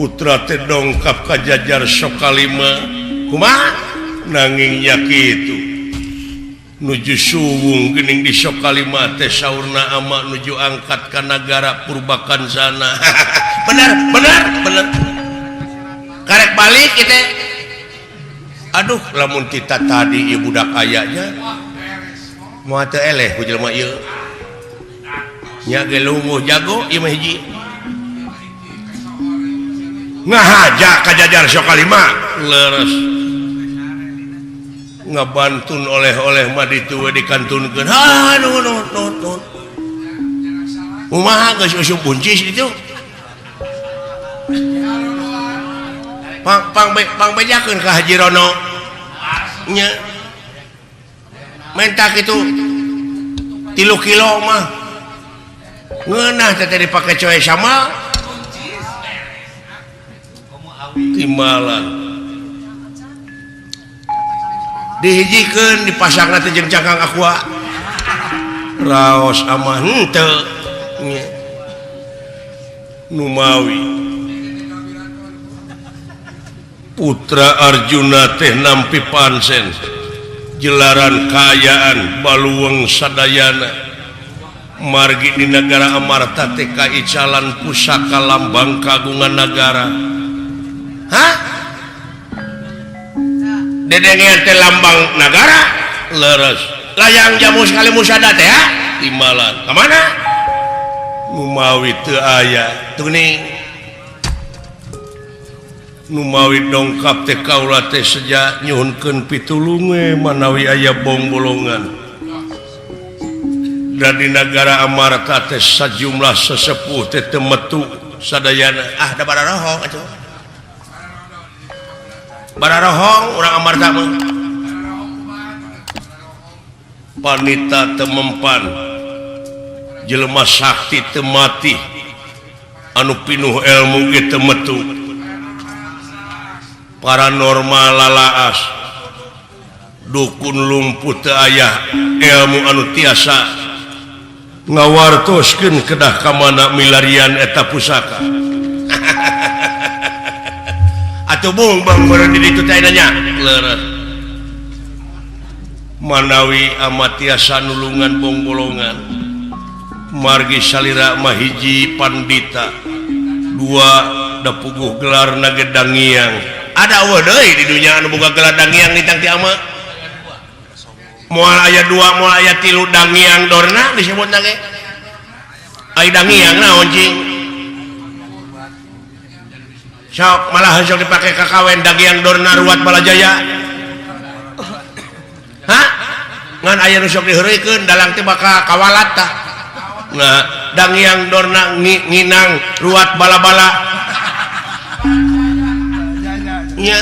Putra teh dongkap ka jajar Sokalima kumaha nanging nya kitu nuju suwung geuning di Sokalima teh saurna ama nuju angkat ka nagara Purbakansana. Bener bener bener karek balik kita. Aduh lamun kita tadi ieu budak ayanya moal teu eleh ku jelema ieu nya ge lungguh jago ieu mah hiji ngahaja ka jajar Sokalima leres ngabantun oleh-oleh mah ditu we dikantunkeun. Ha nuhun nuhun nuhun nuhun kumaha geus usum buncis ditu pang pang pang bejakeun ka Haji Rono nya menta kitu 3 kilo mah ngeunah teh dipake coe sama timbalan dihijikeun dipasangna teh jeung cangkang aqua raos ama henteu nya Numawi Putra Arjuna teh nampi pansen jelaran kaayaan baluweng sadayana margi di negara Amarta teh kaicalan pusaka lambang kagungan nagara. Hah? Dedengean teh lambang nagara leres layang jamu sekali musada teh ha timbalan ka mana? Numawi teu aya tuning Numawi dongkap teh kaula teh seja nyuhunkeun pitulung we manawi aya bongbolongan. Da di nagara Amarta teh sajumlah sesepuh teh teu metu sadayana. Ah da bararohong atuh. Bararohong urang Amarta mah. Panita teu mempan, jelema sakti teu mati, anu pinuh ilmu ge teu metu. Paranormal lalaas dukun lumpuh teu aya ilmu anu tiasa ngawartoskeun kedah ka mana milarian eta pusaka. Atuh bung bang meureun di ditu teh nya leres manawi ama tiasa nulungan bongbolongan margi salira mah hiji pandita dua da puguh gelarna ge dangiang. Ada eueuh deui di dunya anu boga gelar dangiang di tangti ama. Moal aya dua, moal aya tilu dangiang dorna disebutna ge. Ai dangiang naon cing? Sok malah sok dipake kakawen dangiang dorna ruat Balajaya. Hah? Ngan aya nu sok diheureuykeun dalang teh bakal kawalat tah. Nah, dangiang dorna nginang ruat bala-bala. Nya.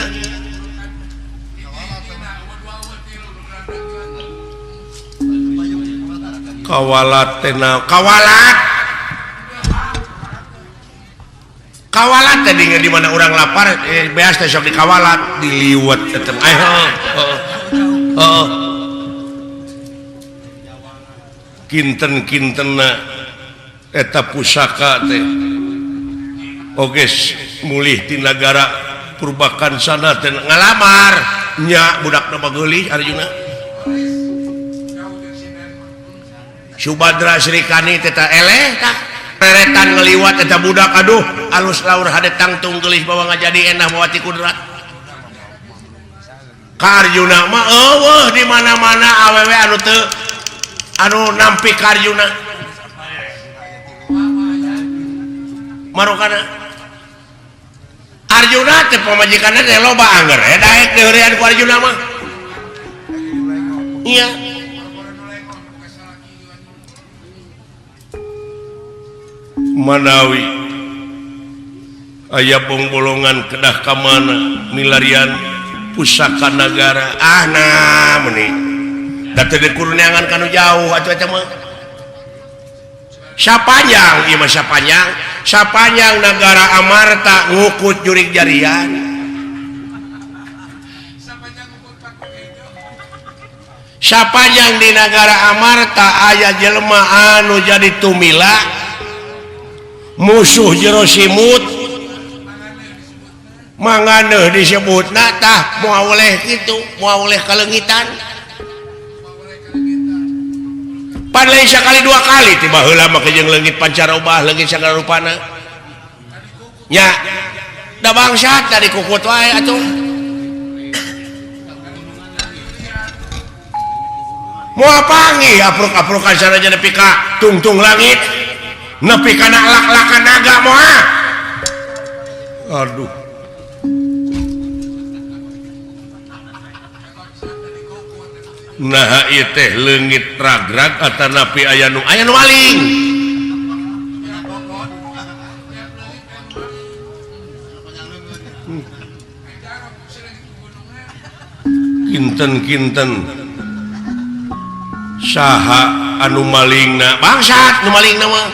Kawalat teh kawalat. Kawalat teh di mana urang lapar beas teh sok dikawalat diliwet eta. Heeh. Heeh. Kinten-kintenna eta pusaka teh oge mulih ti nagara Purbakansana teh ngalamar nya budakna bageulis Arjuna. Subadra Srikani teh ta eleh tah reretan ngeliwat eta budak aduh alus laur hade tangtung geulis bawa ngajadi enah bawa ti kudrat. Ka Arjuna mah eueuh di mana-mana awewe anu teu anu nampi ka Arjuna. Marukana Arjuna teh pamajikanna teh loba angger eh daek diheurean ku Arjuna mah. Iya. Manawi aya bongbolongan kedah ka mana milarian pusaka nagara. Ah nah meuni da teu dikurneangan ka nu jauh atuh eta mah. Sapanjang ieu mah sapanjang, sapanjang nagara Amarta ngukut jurig jarian. Sapanjang di nagara Amarta aya jelema anu jadi tumila musuh jero simut Manganeuh disebutna tah moal oleh kitu, moal oleh kaleungitan. Pan lain sakali dua kali tiba heula mah jeung leungit pancarobah, leungit sagala rupana. Nya da bangsat da dikukut wae atuh. Moal panggih apruk-aprukan sanajan nepi ka tungtung langit, nepi kana lak-lakan naga moal. Aduh. Nah ieu teh leungit ragrag atanapi aya nu maling. Kinten-kinten saha anu malingna bangsat nu malingna mah.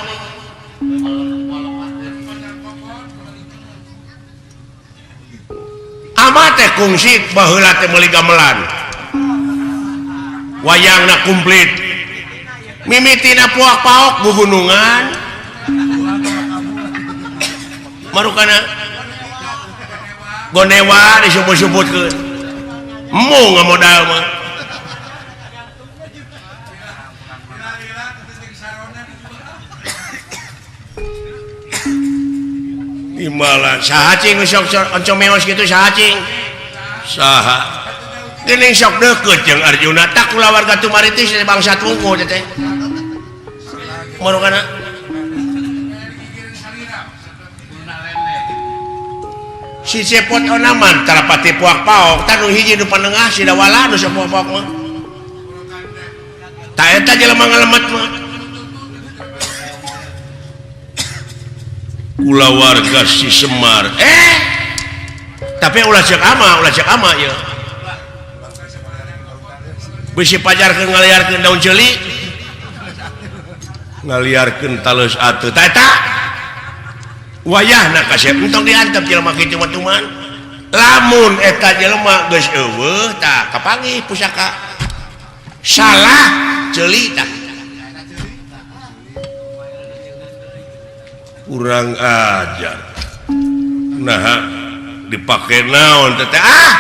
Ama teh kungsi baheula teh meuli gamelan. Wayangna komplit. Mimitina puak paok gugunungan. Marukana gonewa disebut-sebutkeun. Embung ngamodal mah. Imala saha cing sok oncomeos kitu saha cing? Saha? Geuning sok deukeut jeung Arjuna tak kulawarga Tumaritis teh bangsat wungkul teh. Marukana si Cepot onaman tarapati puak paok tah nu hiji nu panengah si Dawala nu sok puak paok mah. Tah eta jelema ngalemet mah. Kulawarga si Semar. Tapi ulah ceuk ama ieu. Bisi pajarkeun ngaliarkeun daun ceuli. Ngaliarkeun taleus atuh. Tah eta wayahna kasep entong diantep jelema kitu mah tuman. Lamun eta jelema geus eueuh tah kapanggih pusaka. Salah ceuli tah. Kurang ajar. Nah dipake naon teh ah.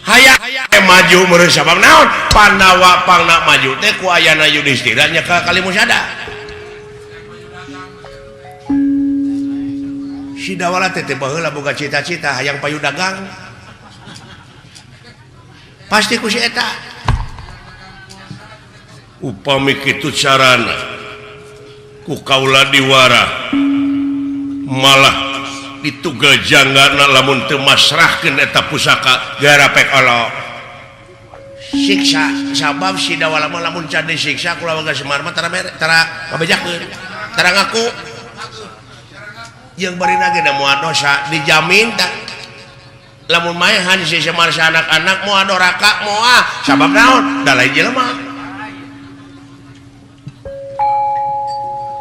Hayang maju meureun sabab naon? Pandawa pangna maju teh ku ayana Yudhistira nya ka Kalimusada. Si Dawala teh teh baheula boga cita-cita hayang payu dagang. Pasti ku si eta. Upami kitu carana ku kaula diwara malah ditugel janggana lamun teu masrahkeun eta pusaka garapek olo. Siksa sabab si Dawala mah lamun can disiksa kulawarga Semar mah tara tara ngabejakeun, tara ngaku. Jeung barina ge da moal dosa dijamin tak lamun maehan si Semar anak-anak moal doraka moal sabab naon da lain jelema.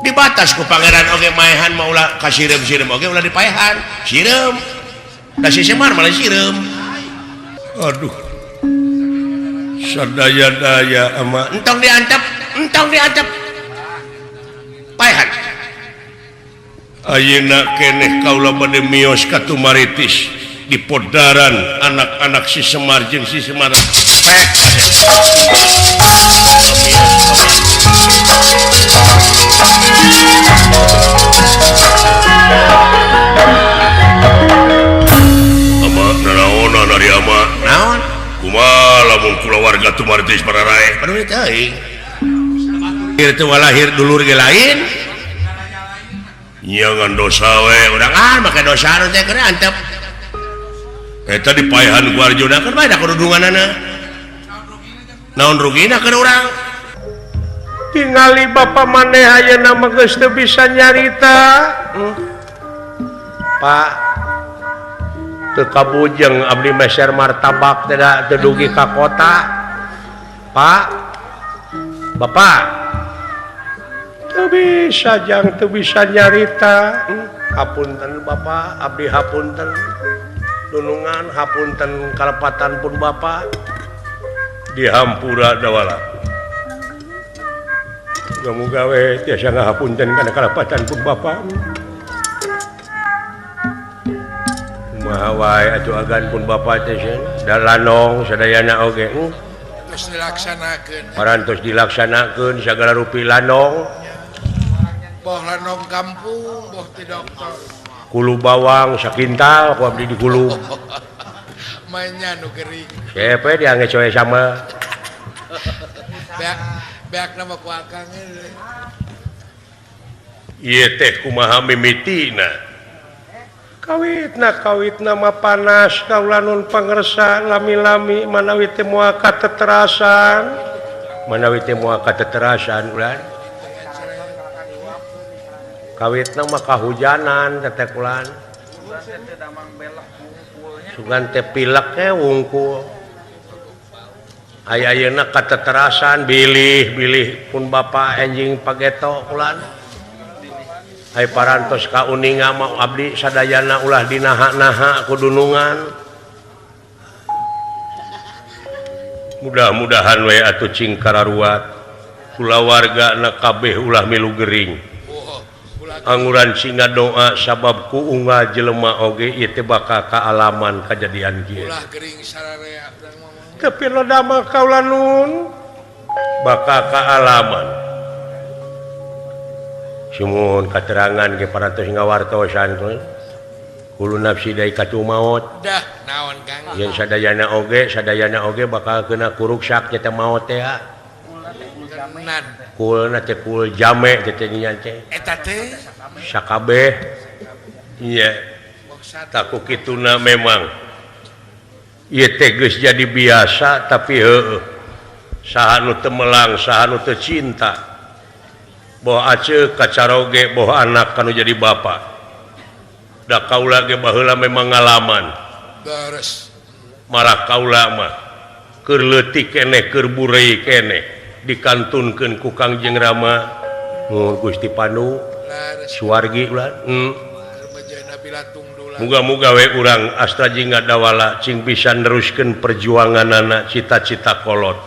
Dibatas ku pangeran oge maehan mah ulah ka sireum-sireum oge ulah dipaehan sireum da si Semar malah sireum. Aduh sadaya-daya ama entong diantep paehan. Ayeuna keneh kaula bade mios ka Tumaritis di podaran anak-anak si Semar jeung si Semar. Pek ama nanaonan ari ama naon kumaha lamun kulawarga Tumaritis pararae aduh teuing ieu teh walahir dulur ge lain nyangan dosa we urang ah make dosa nu teh keur antep eta dipaehan ku Arjuna keur bae da kududunganana naon rugina keur urang tingali bapa maneh ayeuna mah geus teu bisa nyarita. Pak teu kabujeng abdi meser martabak teh da teu dugi ka kota. Pak Bapak teu bisa jang teu bisa nyarita. Hapunten Bapak abdi hapunten dunungan hapunten kalepatan pun Bapak dihampura Dawala. Muga-muga we tiasa ngahapunten kana kalepatan pun Bapak. Kumaha wae atuh agan pun bapa teh da lanong sadayana oge terus dilaksanakeun. Parantos dilaksanakeun sagala rupi lanong. Boh lanong kampung, boh ti dokter. Kulu bawang sakintal ku abdi dikulub. Mainnya nu gering. Siapa dia ngecoe sama. Beak beak nama ku akang. Ieu teh kumaha mimitina. Kawitna mah panas kaula nun pangersa lami-lami manawi teh moal kateterasan. Manawi teh moal kateterasan ulah. Kawitna mah kahujanan teteh kulan. Sugan teh pilek teh wungkul. Aya ayeuna kateterasan bilih-bilih pun bapa enjing pageto kulan. Hai parantos ka uninga mau abdi sadayana ulah dinaha-naha kudunungan. Mudah-mudahan we atuh cing kararuat kulawarga na kabeh ulah milu gering. Anguran singa doa sabab ku unggal jelema oge ieu teh bakal kaalaman kajadian kieu. Ulah gering sararea tapi lo damel kaula nun bakal kaalaman. Sumuhun katerangan ke parantos ngawartosan kulo nafsi daikatul maut. Dah naon Kang? Yen sadayana oge bakal kena kuruksak nya teh maot teh. Kulna teh kul jame teh nya teh. Eta teh sakabeh. Iya. Taku kituna memang ieu teh geus jadi biasa tapi heueuh. Saha nu teu melang, saha nu teu cinta. Boh aceu kacaroge boh anak kanu jadi bapa. Da kaula ge baheula memang ngalaman. Beres. Marah kaula mah keur leutik keneh keur burei keneh dikantunkeun ku Kangjeng Rama nu Gusti Pandu Suwargi ulah. Muga-muga we urang Astra Jingga Dawala cing bisa neruskeun perjuanganana cita-cita kolot.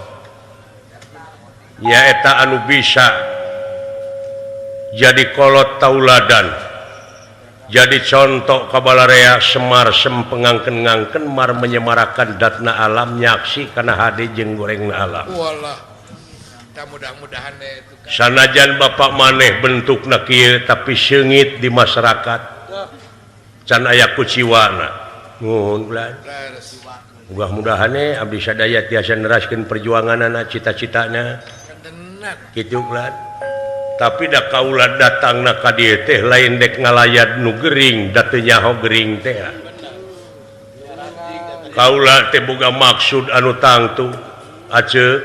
Nyaeta anu bisa jadi kolot tauladan, jadi contoh kabalarea Semar sempengangken-ngangken mar menyemarakan datna alam nyaksi kana hade jeung gorengna alam. Walah. Mudah-mudahan sanajan bapak maneh bentukna kieu tapi seungit di masyarakat. Can aya kuciwana. Nuhun ulah. Mudah-mudahan abdi sadaya tiasa neraskeun perjuanganana cita-citana. Kitu ulah. Tapi da kaula datangna ka dieu teh lain dek ngalayat nu gering da teu nyaho gering teh. Kaula teh boga maksud anu tangtu. Aceu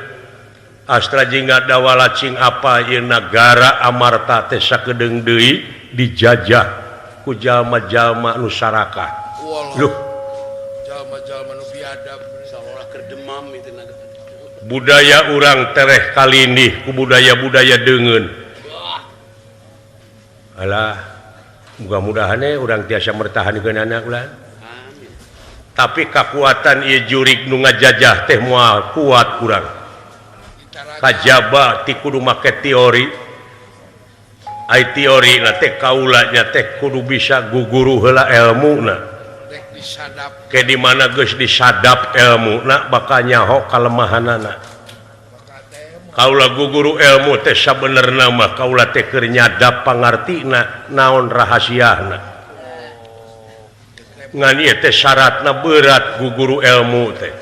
Astra Jingga Dawala cing apa ieu nagara Amarta teh sakedeung deui dijajah ku jalma-jalma nu sarakah. Luh. Jalma-jalma nu biadab saolah keur demam itu naga. Budaya urang tereh kalindih ku budaya-budaya deungeun. Alah, mudah-mudahan urang tiasa mertahankeun anak ulah. Tapi kakuatan ieu jurig nu ngajajah teh moal kuat urang. Kajaba ti kudu make teori. Ai teori na teh kaula nya teh kudu bisa guguru heula elmuna. Ke di mana geus disadap elmuna bakal nyaho kalemahanana. Kaula guguru ilmu teh sabenerna mah kaula teh keur nyadap pangartina naon rahasiana. Ngan ieu teh syaratna berat guguru ilmu teh.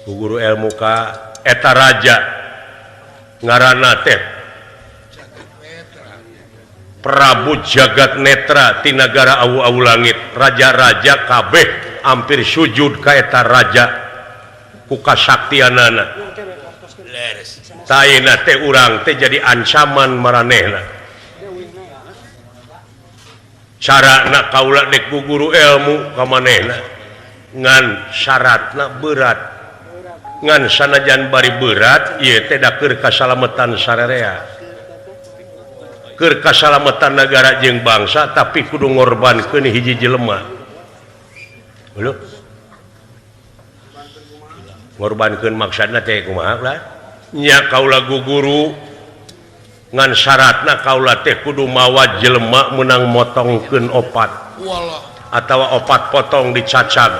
Guguru ilmu ka eta raja ngaranna teh Prabu Jagat Netra ti nagara awu-awu langit. Raja-raja kabeh hampir sujud ka eta raja ku kasaktianana. Taina teh urang teh jadi ancaman maranehna. Carana kaula dek guguru ilmu ka manehna ngan syaratna berat. Ngan sanajan bari berat ieu teh da keur kasalametan sararea. Keur kasalametan nagara jeung bangsa tapi kudu ngorbankeun hiji jelema. Lho. Ngorbankeun maksudna teh kumaha ulah? Nya kaula guguru ngan syaratna kaula teh kudu mawa jelema meunang motongkeun opat. Walah. Atawa opat potong dicacag.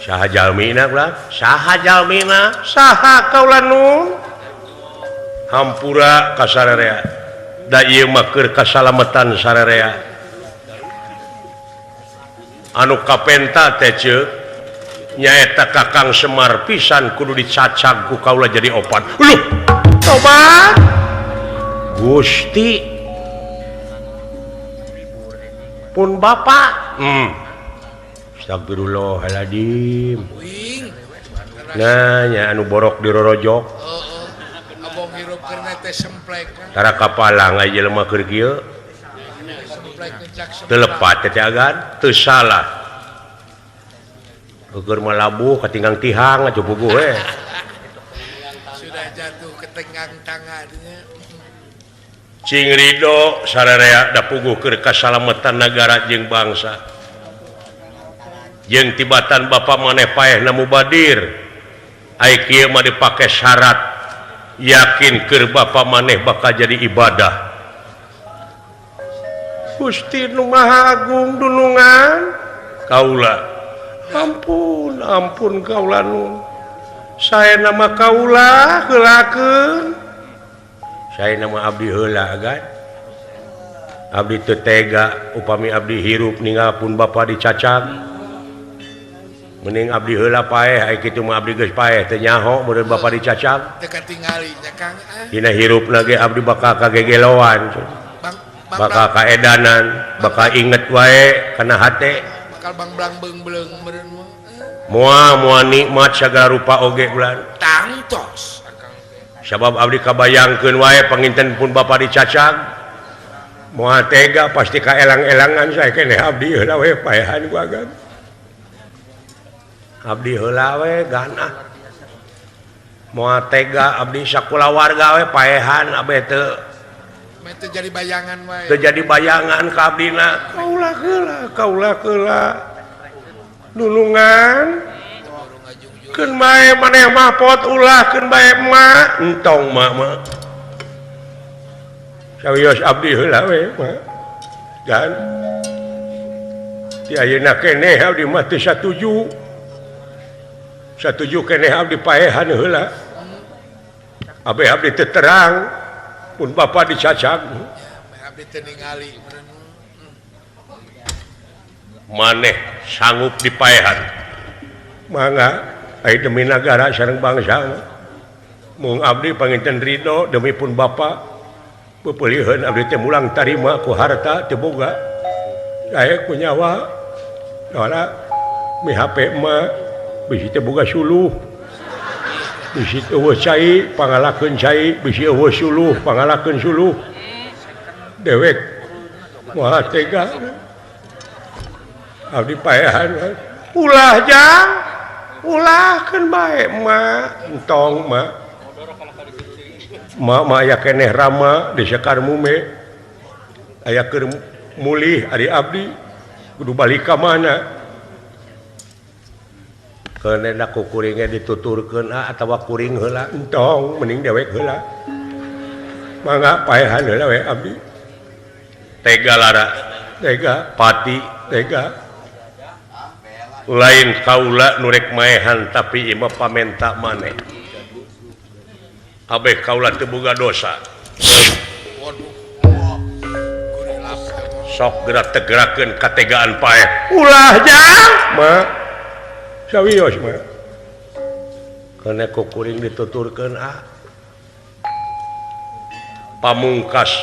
Saha jalmina ulah? Saha jalmina? Saha kaula nun? Hampura ka sararea. Da ieu mah keur kasalametan sararea. Anu kapenta teh ceuk nyaeta Kakang Semar pisan kudu dicacag ku kaula jadi opat. Luh, tobat. Gusti pun bapak. Astagfirullahaladzim. Nah nya anu borok dirorojok. Abong hirup karena teh semplek. Tara kapalang aya jelema keur kieu. Teu lepat teh agan, teu salah. Keur mah labuh katinggang tihang aja puguh we. Sudah jatuh ke tenggang tangannya. Cing ridho sararea da puguh keur kasalametan nagara jeung bangsa. Jeung tibatan bapa maneh paehna mubadir. Ai kieu mah dipake syarat yakin keur bapa maneh bakal jadi ibadah. Gusti nu Maha Agung dunungan kaula. Ampun, ampun kaula nun. Sae nama kaula heulakeun. Sae nama abdi heula agan. Abdi teu tega upami abdi hirup ninggal pun bapa dicacag. Mending abdi heula paeh ai kitu mah abdi geus paeh teu nyaho meureun bapa dicacag. Teu katingali nya Kang. Dina hirupna ge abdi bakal kagegeloan. Bakal kaedanan, bakal inget wae kana hate. Bakal bangblang beung-beung meureun mah. Moal moal nikmat sagala rupa oge ulan. Tangtos akang teh. Sabab abdi kabayangkeun wae panginten pun bapa dicacag. Moal tega pasti kaelang-elangan sae keneh abdi heula we paehan ku agan. Abdi heula we ganah. Moal tega abdi sakulawarga we paehan abeh teu teu jadi bayangan wae. Teu jadi bayangan ka abdina. Kaula heula, kaula heula. Nulungan. Keun bae maneh mah pot ulah keun bae emak. Entong mak mah. Sawios abdi heula we mah. Dan di ayeuna keneh abdi mah teu satuju. Satuju keneh abdi paehan heula. Abeh abdi teu terang pun bapa dicacag. Abdi teu ningali maneh sanggup dipaehan. Mangga ai demi nagara sareng bangsa. Mung abdi panginten ridho demi pun bapa. Pepeuliheun abdi teh mulang tarima ku harta teu boga. Daek ku nyawa. Dora mi HP mah bisi teu boga suluh. Bisi eueuh cai pangalakeun cai, bisi eueuh suluh pangalakeun suluh. Dewek moal tega. Abdi paehan. Ulah jang. Ulah keun bae mah, entong mah. Mak mah aya keneh rama di Sekar Mume. Aya keur mulih ari abdi kudu balik ka mana. Keunena ku kuring ge dituturkeun atawa kuring heula entong mending dewek heula. Mangga paehan heula we abdi. Tega lara, tega pati, tega. Lain kaula nu rek maehan tapi ieu mah pamenta maneh. Abeh kaula teu boga dosa. Sok gerak tegerakeun kategaan paeh. Ulah jang mah. Sawios mah. Kana ku kuring dituturkeun ah. Pamungkas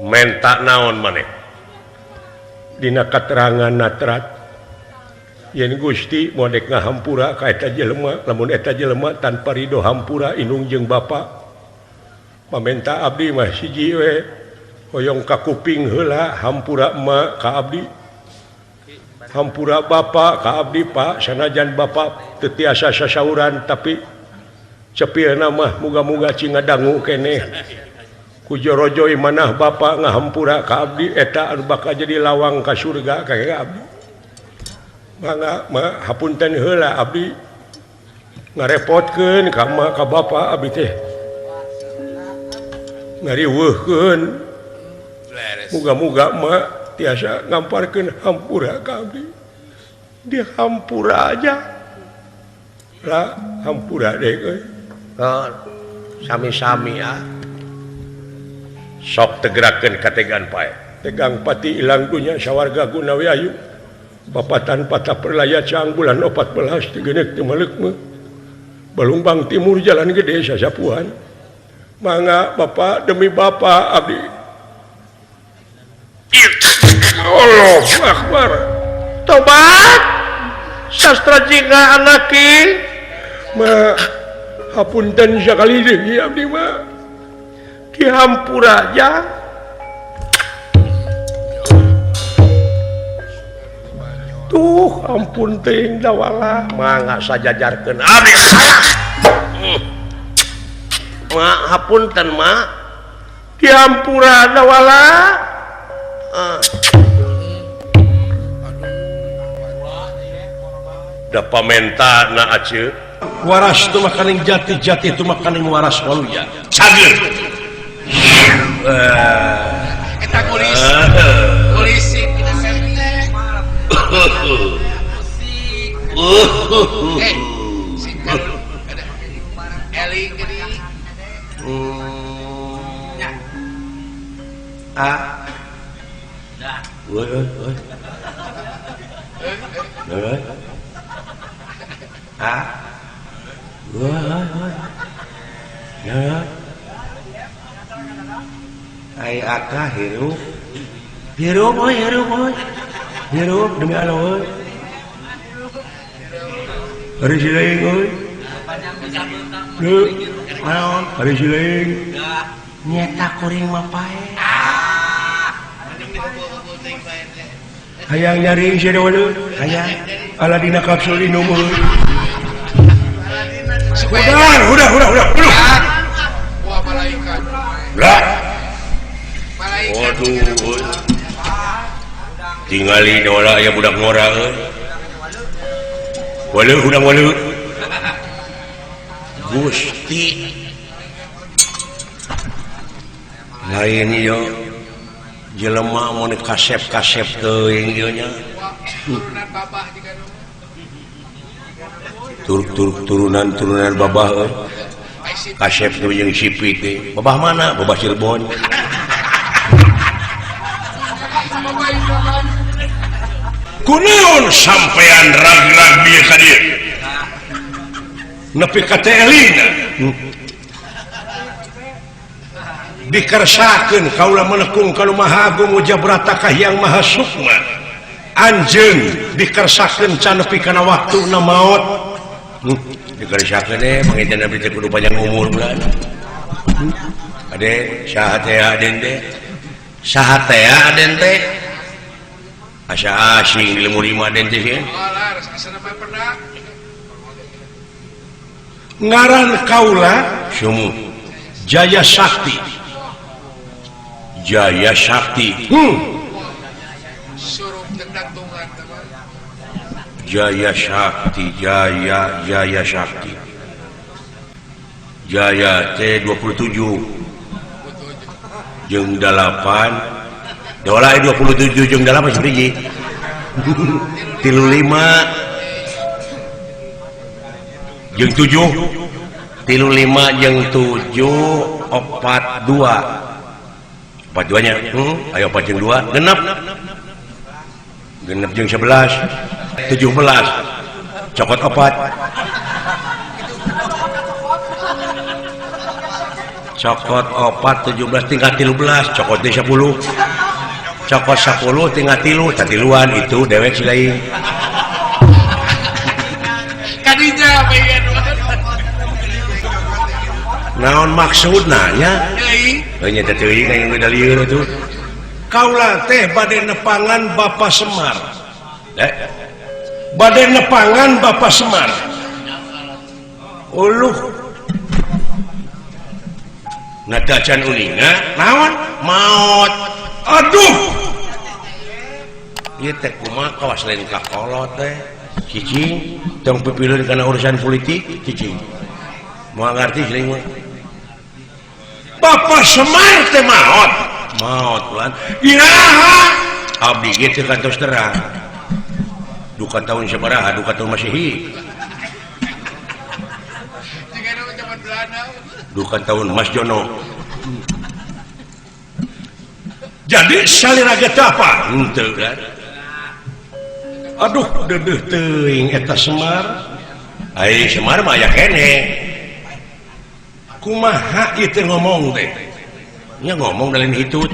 menta naon maneh? Dina katerangan natrat yen Gusti modek ngahampura ka eta jelema, lamun eta jelema tanpa ridho hampura indung jeung bapa. Pamenta abdi mah siji we hoyong ka kuping heula hampura emak ka abdi. Hampura bapa ka abdi Pak, sanajan bapa teu tiasa sasauran tapi cepilna mah muga-muga cing ngadangu keneh. Ku jorojoy manah bapa ngahampura ka abdi eta anu bakal jadi lawang ka surga ka abdi. Mangga mah hapunten heula abdi ngarepotkeun ka emak ka bapa abdi teh. Ngariweuhkeun. Muga-muga mak tiasa ngamparkeun hampura ka abdi. Dihampura aja. Lah hampura deh euy. Sami-sami ah. Sok tegerakeun kategan pae. Tegang pati ilang dunya sawarga gunawi ayu. Papatan patah perlaya cang bulan 14 tigenek teu maleukmeuk. Balumbang timur jalan gede sasapuan. Mangga bapak demi bapak abdi. Allahu Akbar. Tobat. Sastra jika anaki. Ma hapunten sakali deui abdi mah. Dihampura aja. Tuh ampun teuing dawala mangga sajajarkeun abdi. Ma hapunten ma. Dihampura dawala. Da pamenta na aceu. Waras tu makaning jati-jati tu makaning waras waluya. Cager. Eta polisi. Polisi hirup hirup oi hirup oi hirup demi Allah oi hari silaing oi naon hari silaing nyeta kuring mah pae hayang nyari sia waduh hayang aladina kapsul inum oi udah udah udah udah wah malaikat lah. Waduh, tingali dola ya budak ngora euy. Waluh budak waluh. Gusti. Lain ieu jelema mun kasep-kasep teuing ieu nya. Turunan-turunan babah euy. Kasep teu jeung sipit teh. Babah mana? Babah Cirebon. Kunaon sampean rag-rag bieu ka dieu? Nepi ka teh elina. Dikersakeun kaula menekung ka nu Maha Agung Ujabrata Kahhyang Maha Sukma. Anjeun dikersakeun can nepi kana waktuna maot. Dikersakeun eh panginten abdi teh kudu panjang umur bulan. Ade saha teh aden teh? Saha teh aden teh? Asa asing di lemur lima den teh sieun. Ngaran kaula sumu Jaya Sakti. Jaya Sakti. Jaya Sakti, Jaya Jaya Sakti. Jaya T27 jeung 8 dola 27 jeung 8 sabiji. 35 jeung 7 35 jeung 7 42 42 nya. Ayo 4 jeung 2 genep. Genep jeung 11 17 cokot 4 cokot 4 17 tinggal 13 cokot 10 cokot 10 tinggal 3 tatiluan itu dewek si lain kadinya bagian naon maksudna nya heuh nya teh teuing aya nu lieur atuh kaula teh bade nepangan Bapak Semar bade nepangan Bapak Semar uluh nadacan uninga naon maot aduh ieu teh kumaha kawas lain ka kolot teh cicing tong pipileun kana urusan politik cicing moal ngarti siling mah Bapak Semar teh maot Maot ulan. Iraha abdi ge teu kantos terang. Duka tahun sabaraha, duka tahun Masehi. Duka tahun Mas Jono. Jadi salira ge teu apa? Henteu kan. Aduh deudeuh teuing eta Semar. Ai Semar mah aya keneh. Kumaha ieu teh ngomong teh? Nya ngomong dalin hitut.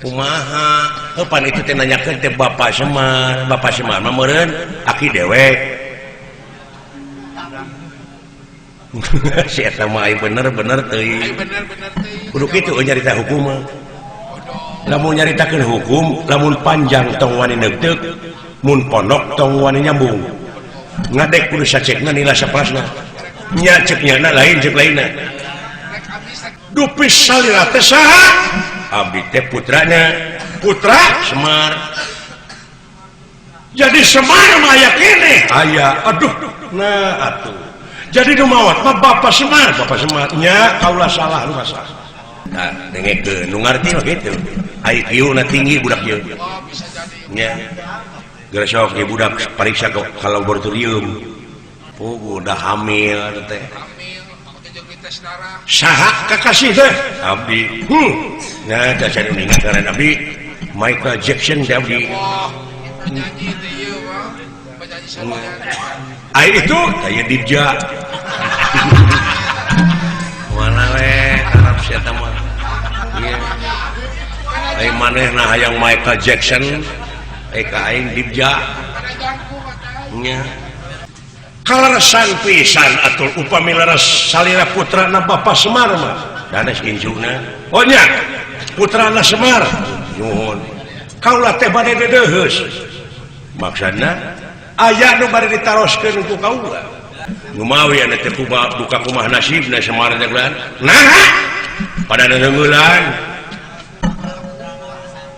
Kumaha? Heupan itu teh nanyakeun teh Bapak Semar, Bapak Semar mah meureun aki dewek. Si eta mah aing bener-bener teuing. Kudu kitu nyarita hukum mah. Lamun nyaritakeun hukum, lamun panjang tong wani neuteup, mun pondok tong wani nyambung. Ngadek kudu sacekna nila saplasna. Nya cek nyana lain cek lainna. Dupi salira teh saha? Abdi teh putranya, putra Semar. Jadi Semar mah aya keneh. Aya, aduh. Nah atuh. Jadi nu maot mah Bapak Semar, Bapak Semar. Nya kaula salah lu salah. Nah, dengekeun nu ngarti mah kitu. IQ na tinggi budak ieu. Nya. Geura sok ieu budak pariksa ke laboratorium. Puguh udah hamil teh. Saha kakasih teh? Abdi. Nah, teh saya ingat ngaran abdi Michael Jackson teh abdi. Ai itu teh Dibja. Mana we karep sia teh mah. Ieu. Ai manehna hayang Michael Jackson, ai ka aing Dibja. Nya. Kaleresan pisan atur upami leres salira putrana Bapak Semar mah. Danes injuna. Oh nya, putrana Semar. Nuhun. Kaula teh bade dedeuheus. Maksudna aya nu bade ditaroskeun ku kaula. Nu mawi anu teh kuba duka kumaha nasibna Semar teh kulan. Nah, pada neunggeulan.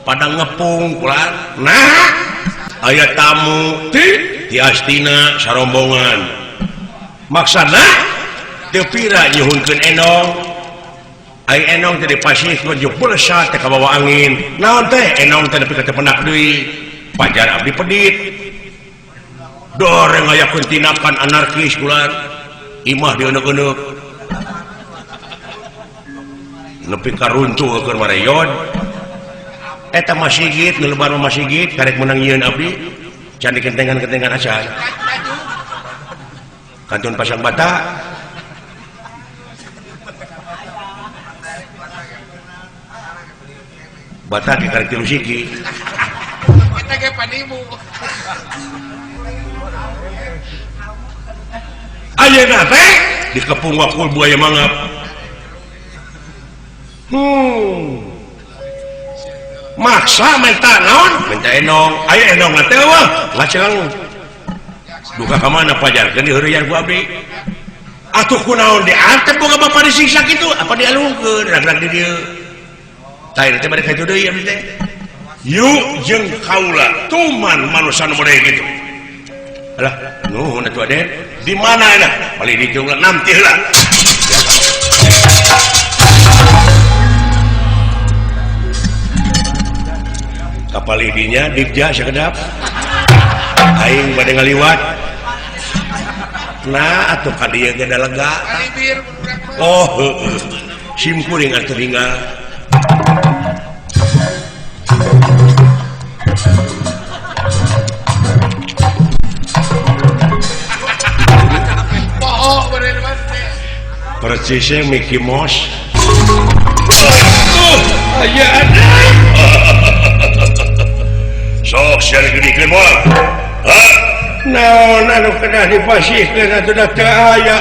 Pada ngepung kulan. Nah, aya tamu ti di Astina sarombongan. Maksudna teu pira nyuhunkeun enong. Ai enong teh dipasih menuju pulsa teh kabawa angin. Naon teh enong teh nepi ka teu penak deui. Pajar abdi pedit. Doreng ngayakeun tindakan anarkis kulan. Imah dieuneuh-euneuh. Nepi ka runtuh keur mareyon. Eta masigit, ngelebar masigit karek meunang nyieun abdi. Can dikentengan-kentengan acan. Kantun pasang bata. Bata ge karek tilu siki. Eta ge panimu. Ayeuna teh dikepung wakul buaya mangap. Maksa minta naon? Minta enong. Ayo enong teh eueuh, ngaceng. Duka ka mana pajarkeun diheureuyan ku abdi. Atuh kunaon diantep boga bapa disiksa kitu? Apa dialungkeun rag-rag di dieu. Tah ieu teh bade ka ditu deui abdi teh. Yuk jeung kaula tuman manusa nu model kitu. Alah, nuhun atuh Aden. Di mana enak? Paling ditu nanti heula. Kapal idinya Dibja sakedap. Aing bade ngaliwat. Nah atuh ka dieu ge da lega. Oh heueuh. Sim kuring atuh tinggal. Persisnya Mickey Mouse. Aya ada. Sok sia digeudikeun moal. Hah? Naon anu kedah dipasihkeun atuh da teu aya.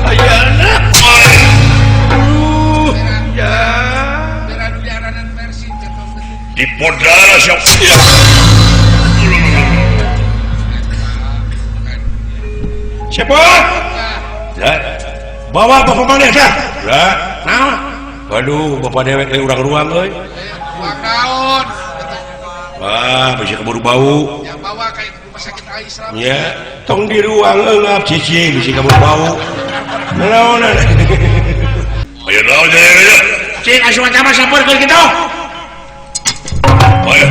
Ayana. Ya. Di podara siap. Siapa? Ya. Bawa bapak maneh dah. Lah, naon? Waduh, bapak dewek euy urang ruang euy. Ruang naon? Wah, bisa keburu bau. Yang bawa ka rumah sakit Aisyah. Ya, tong di ruang eungap cicing bisa keburu bau. Naon? Ayo naon ya. Cik asup mah sampeurkeun kitu. Woi,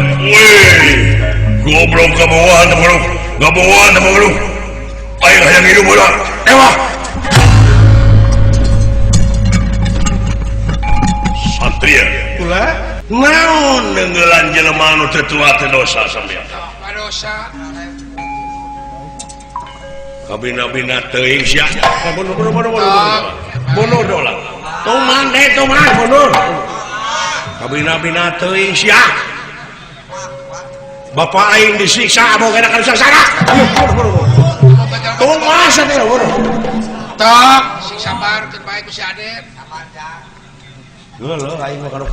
goblok kabawahan teh goblok. Kabawahan teh goblok. Aing hayang hidup bodoh. Ewa. Satria. Kula naon neungeulan jelema anu teu tua teh dosa sampean. Dosa. Kabina-bina teuing sia. Bunuh bunuh bunuh bunuh. Bunuh dola. Tuman deh tuman bunuh. Kabina-bina teuing sia. Bapak aing disiksa aboga kana sangsara. Tumas teh bunuh. Tok, sing sabar keun bae ku si Adep. Geuleuh aing mah kana.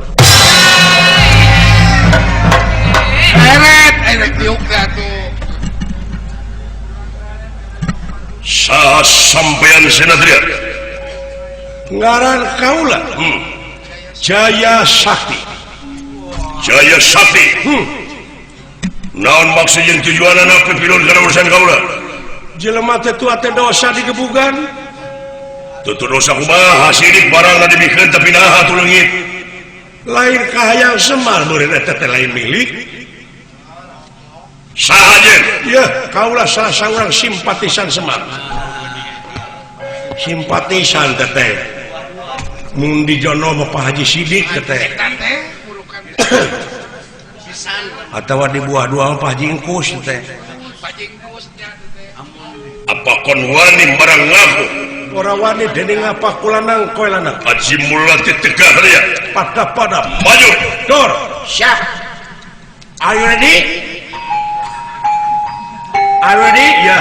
Eret, eret tiuk teh atuh. Saha sampean Senatria? Ngaran kaula. Jaya Sakti. Jaya Sakti. Naon maksud jeung tujuanana pipilun kana urusan kaula? Jelema teh tua teh dosa digebugan. Tutur dosa kumaha sidik barangna dibikeun tapi naha atuh leungit. Lain kahayang Semar meureun eta teh lain milik. Saha jeung? Yeuh, kaula salah saurang simpatisan Semar. Simpatisan teh teh. Mun dijono mah Pak Haji Sidik teh teh. Atawa di buah dua Pak Haji Ingkus teh. Apa kon wani barang ngaku? Ora wani dening apa kulanang koe lanang. Haji Mulati tegah ria. Pada-pada maju. Dor, siap. Are you ready? Are you ready? Ya.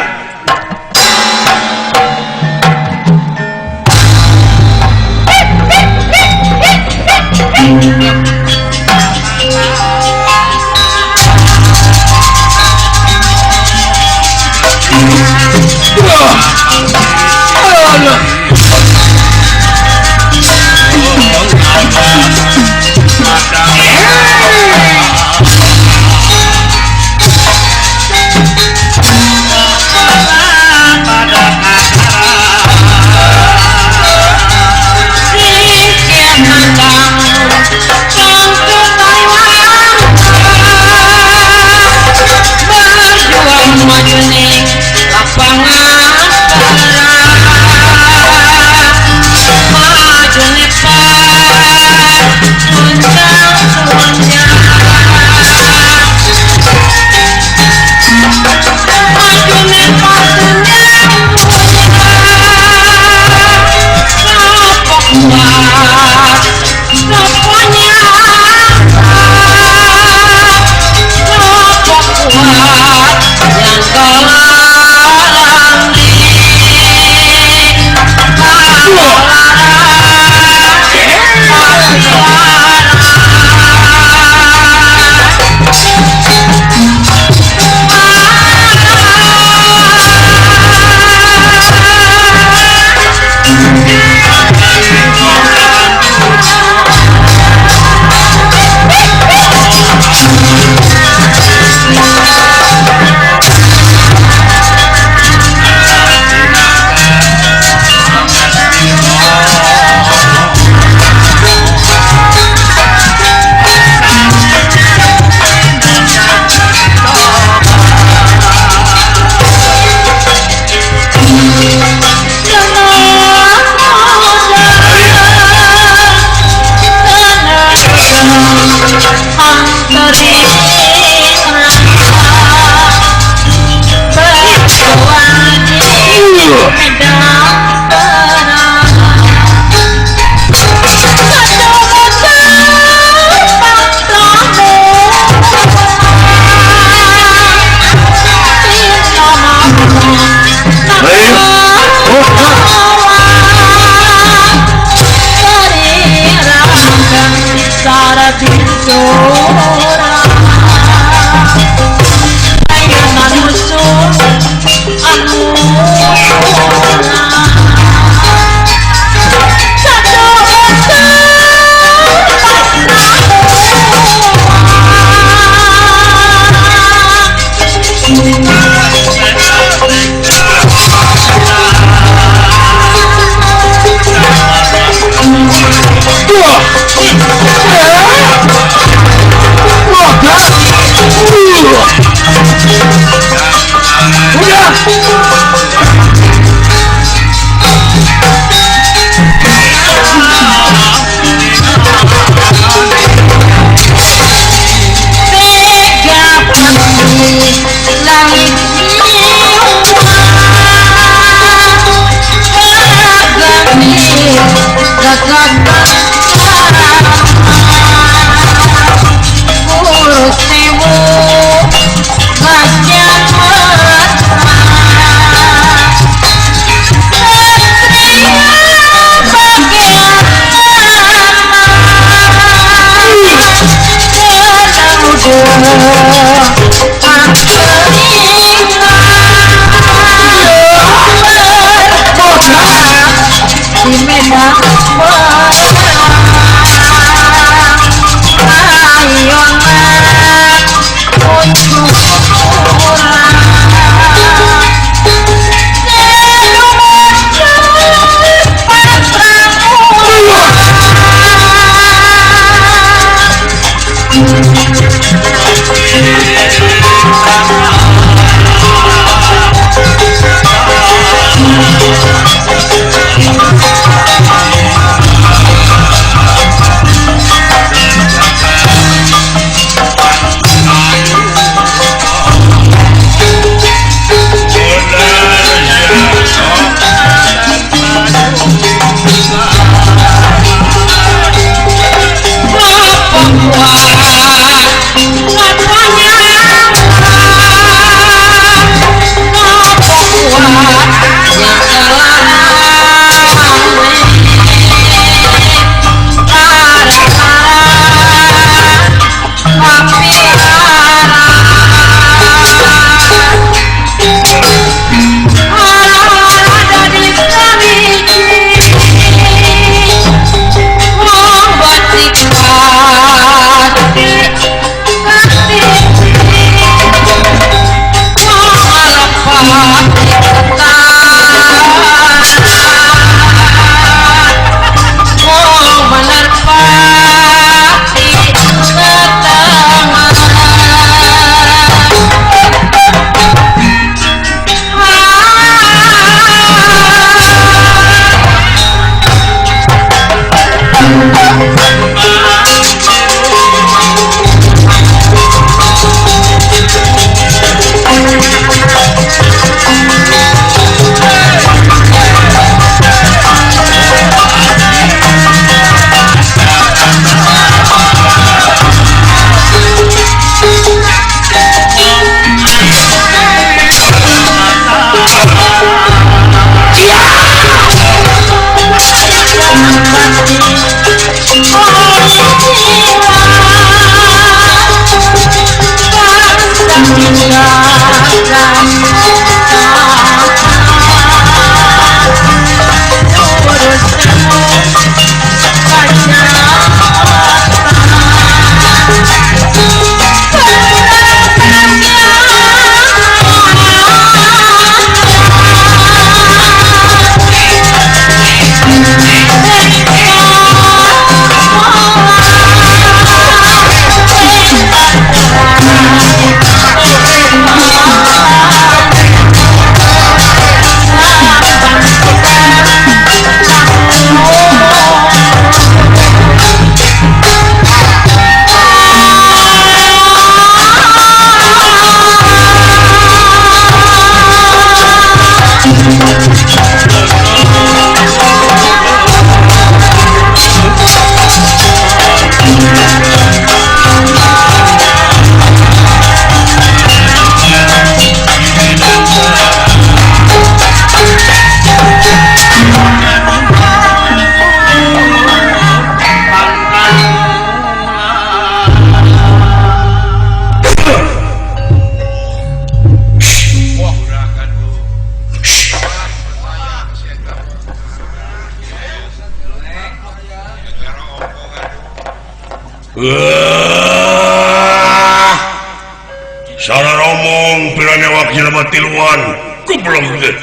Salah ngomong piranya wakil tiluan goblok teh.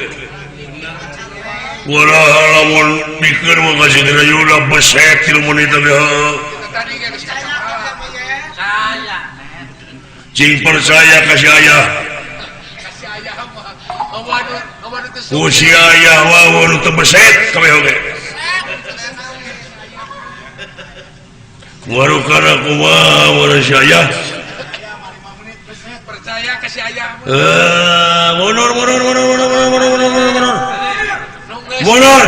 Walah lamun mikir mah kasih dina yuna besek tilu menit teh. Cing percaya kasih ayah. Ku si ayah wawan teu besek kabeh oge. Waru kana kumaha waru si ayah. Percaya ke si ayah. Mundur mundur mundur mundur mundur mundur mundur mundur. Mundur.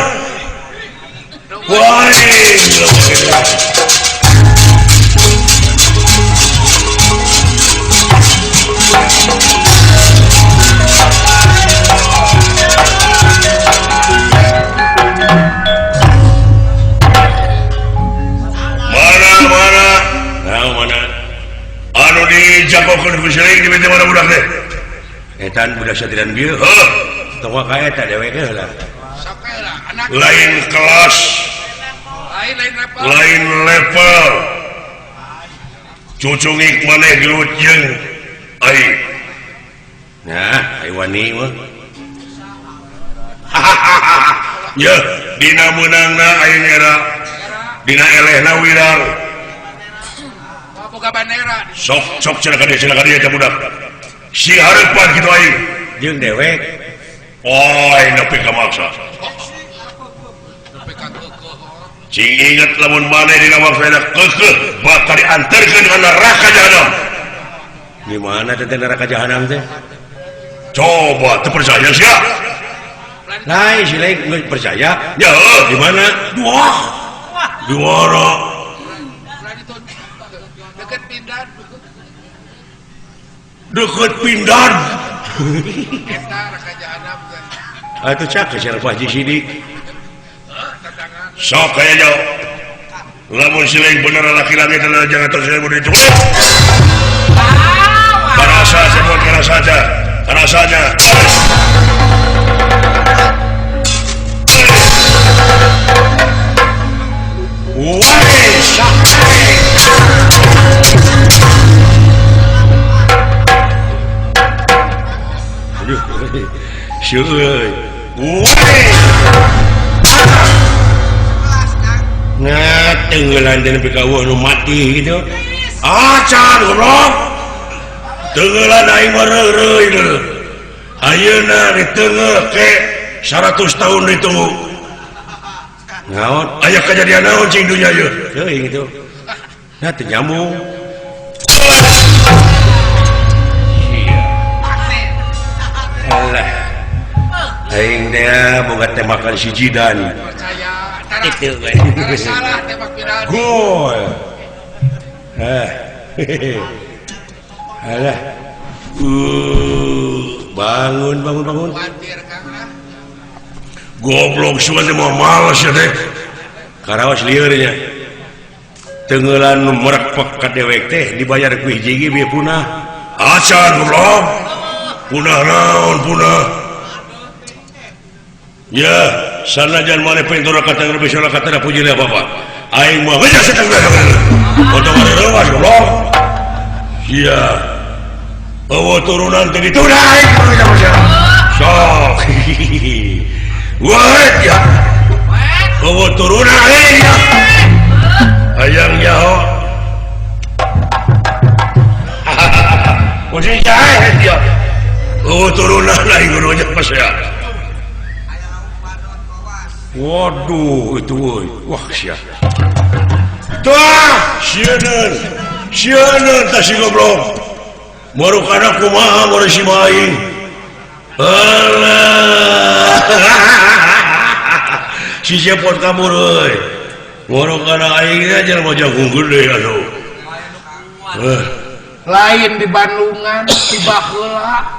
Wah. Mana mana? Nah, mana? Anu Dijagokeun ku siling di mana budak teh? Etan budak satiran bieu. Heuh, Tong ka eta dewek heula. Sok lah anak lain kelas, lain lain level. Lain level. Cucungik maneh gelut jeung aing. Nah, ai wani mah. Ya, dina meunangna aing era. Dina elehna wirang. Boga bandera. Sok sok cenah ka dieu cenah ka dieu eta budak. Si hareupan kitu aing. Jeung dewek. Oh, aing nepi ka maksa. Nepi ka keukeuh. Cing inget lamun maneh dina maksana keukeuh bakal diantarkeun ka neraka jahanam. Di mana teh neraka jahanam teh? Coba teu percaya sia. Lain si lain geus percaya. Ya, heuh. Di mana? Wah. Di mana? Deket pindan. Deket pindan. Eta neraka jahanam teh. Atuh cak ka Pak Haji Sidik. Sok aya jauh. Lamun siling bener laki-laki teh jangan terus mun dicoba. Karasa sebut karasa aja. Karasanya. Woi, sakit. Aduh. Syeuy. Woi. Nah, tenggelan teh nepi ka eueuh nu mati gitu. Acan goblok. Tenggelan aing mah reureuy deui. Ayeuna ditenggeul ke 100 tahun ditunggu. Naon? Aya kejadian naon cing dunya ieu? Teuing itu. Nah, teu nyambung. Alah. Aing teh boga tembakan si Jidan. Percaya. Itu we. Tara salah tembak penalti. Gol. Ah. Alah. Bangun bangun bangun. Khawatir Kang ah. Goblok sugan teh mah males ya teh. Karaos lieur nya. Tenggelan nu merekpek ka dewek teh dibayar ku hiji ge bieu punah. Acan goblok. Punah naon punah. Ya, sanajan maneh pintura kata lebih salah kata puji lah bapak. Aing mah geus setengah. Potong reuwas goblok. Iya. Eueuh turunan teh dituna aing mah geus Sok. Wah, ya. Eueuh turunan aing ya. Hayang nyaho. Kucing jahe dia. Eueuh turunan aing kudu pas ya. Waduh, itu euy. Wah, sia. Tah, sieun. Sieun tah si goblok. Marukana kumaha mun si aing. Alah. Si cepot kabur euy. Marukana aing teh jelema jagung gede atuh. Lain di Bandungan, di baheula.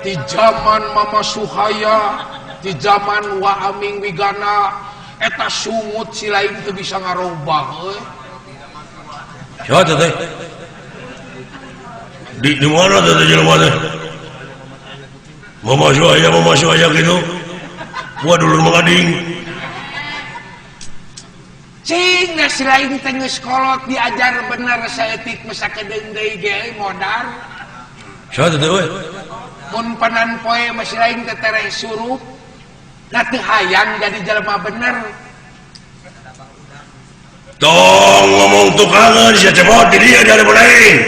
Di zaman Mama Suhaya, di zaman Wa Aming Wigana, eta sungut si lain teu bisa ngarobah euy. Siapa teh? Di mana teh jelema teh? Mama Suhaya gitu. Gua dulur Mang Ading. Cing da si lain teh geus kolot diajar bener saeutik mah sakedeung deui ge modar. Siapa teh euy? Mun panan poe mah si lain teh tereh surup. Da teu hayang jadi jelema bener. Tong ngomong tukangan sia cepot di dia dari lain.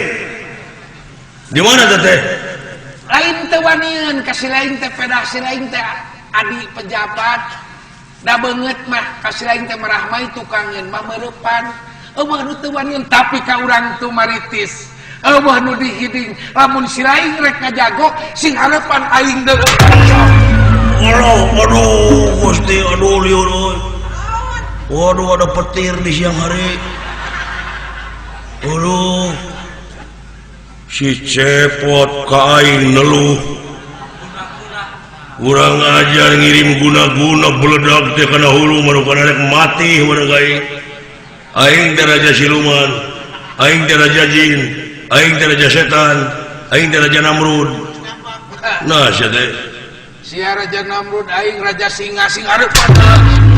Di mana teh? Lain teu wanian ka si lain teh pedah si lain teh adi pejabat. Da beungeut mah ka si lain teh marahmai tukangeun mah meurepan. Eueuh nu teu wanian tapi ka urang tu maritis. Eueuh nu dihiding lamun si lain rek ngajago sing harepan aing deui. Aduh, aduh, Gusti, aduh liur euy. Waduh, ada petir di siang hari. Aduh. Si cepot ka aing neluh. Urang ajar ngirim guna-guna beledak teh kana hulu marukana rek mati mereka aing. Aing teh raja siluman. Aing teh raja jin, aing teh raja setan, aing teh raja Namrud. Nah sia teh. Sia raja Namrud, aing raja singa, sing areupan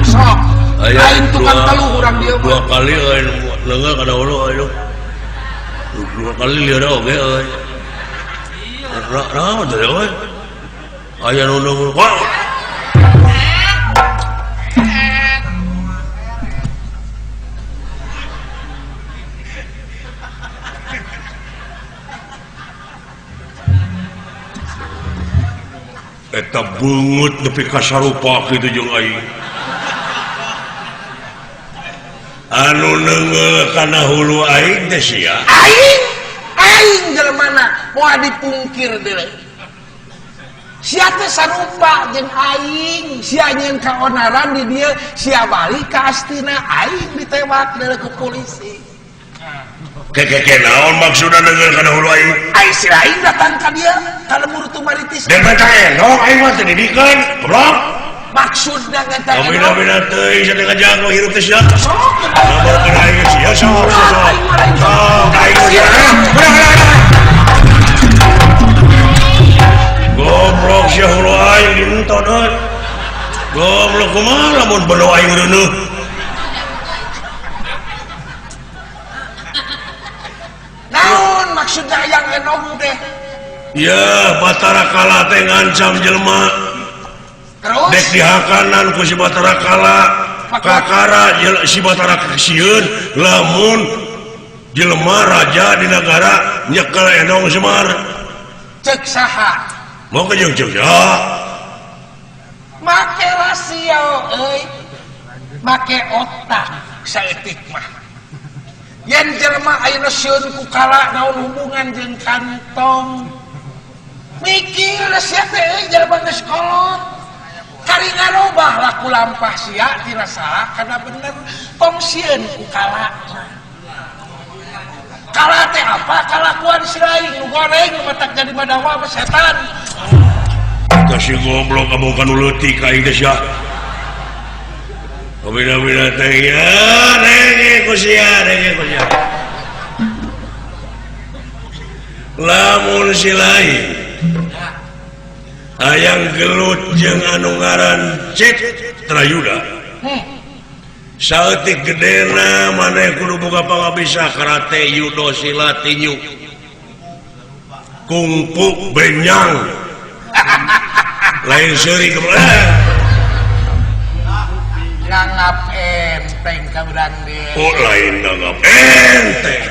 sok. Aing tukang teluh urang dieu mah. Dua kali aing leungeuh kana hulu aing. Dua kali lieur oge euy. Naon teh euy? Aya nu nunggu. Eta beungeut nepi ka sarupa kitu jeung aing. Anu neungeul kana hulu aing teh sia. Aing, aing jelema moal dipungkir deui. Sia teh sarupa jeung aing, sia nyeun kaonaran di dieu, sia balik ka Astina, aing ditewak deui ku polisi. Keke naon maksudna neungeul kana hulu aing? Aing si aing datang ka dieu ka lembur Tumaritis. Dan mata endong aing mah teu didikeun, goblok. Maksudna ngeta endong. Kabina-bina teuing sia teh ngajago hirup teh sia. Sok laporkeun aing sia sok sok. Sok aing sia. Goblok sia hulu aing dientot euy. Goblok kumaha lamun belo aing reuneuh. Naon maksudna yang endong teh? Ya, Batara Kala teh ngancam jelema. Terus? Dek dihakanan ku si Batara Kala, kakara si Batara sieun lamun jelema raja di negara nyekel endong Semar. Cek saha? Mau ke jeung cek saha? Make rasio euy. Make otak saeutik mah. Yen jelema ayeuna sieun ku kala naon hubungan jeung kantong. Mikir sia teh euy jelema geus kolot. Kari ngarobah laku lampah sia tina salah kana bener tong sieun ku kala. Kala teh apa? Kalakuan si lain nu goreng nu matak jadi madawa mah setan. Kasih goblok kamu kan leutik aing teh sia. Bina-bina teh ya renge ku sia, renge ku sia. Lamun si lain hayang gelut jeung anu ngaran Cek Trayuda. Saeutik gedena maneh kudu boga pangabisa karate, judo, silat, tinju, kungfu, benyang. Lain seuri goblok. Nganggap enteng ka urang deui. Oh lain nganggap enteng.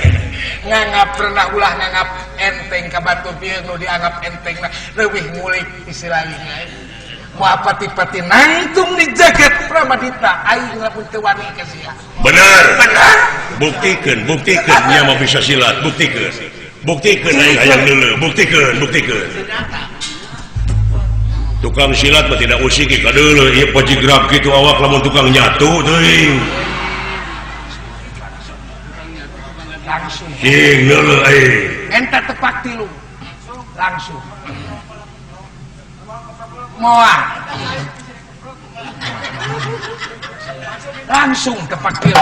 Nganggap pernah ulah nganggap enteng ka batu bieu nu dianggap enteng na leuwih ngulik istilahna. Moal pati-pati nangtung di jagat Pramadita aing lamun teu wani ka sia. Bener. Bener. Buktikeun, buktikeun nya mah bisa silat, buktikeun. Buktikeun aing hayang deuleu, buktikeun, buktikeun. Tukang silat mah tidak usik ka deuleu ieu pajigrab kitu awak lamun tukang nyatu teuing. Langsung. Cing deuleu aing. Enta tepak tilu. Langsung. Moal. Langsung tepak tilu.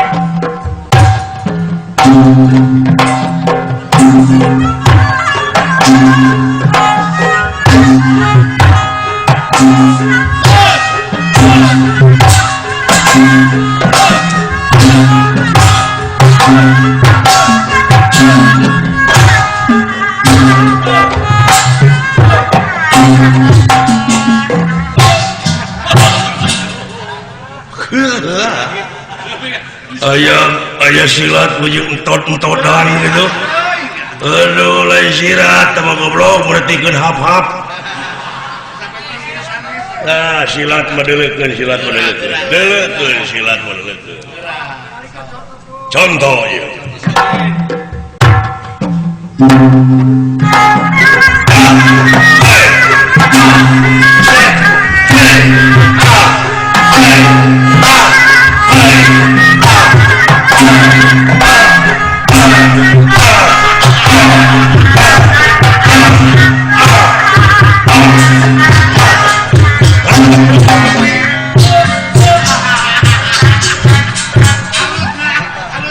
Ayah silat menuju entot-entotan gitu. Aduh, lain sirat sama goblok berartikeun hap-hap. Nah, silat mah deuleukeun, silat mah deuleukeun. Deuleukeun silat mah deuleukeun. Contoh ieu.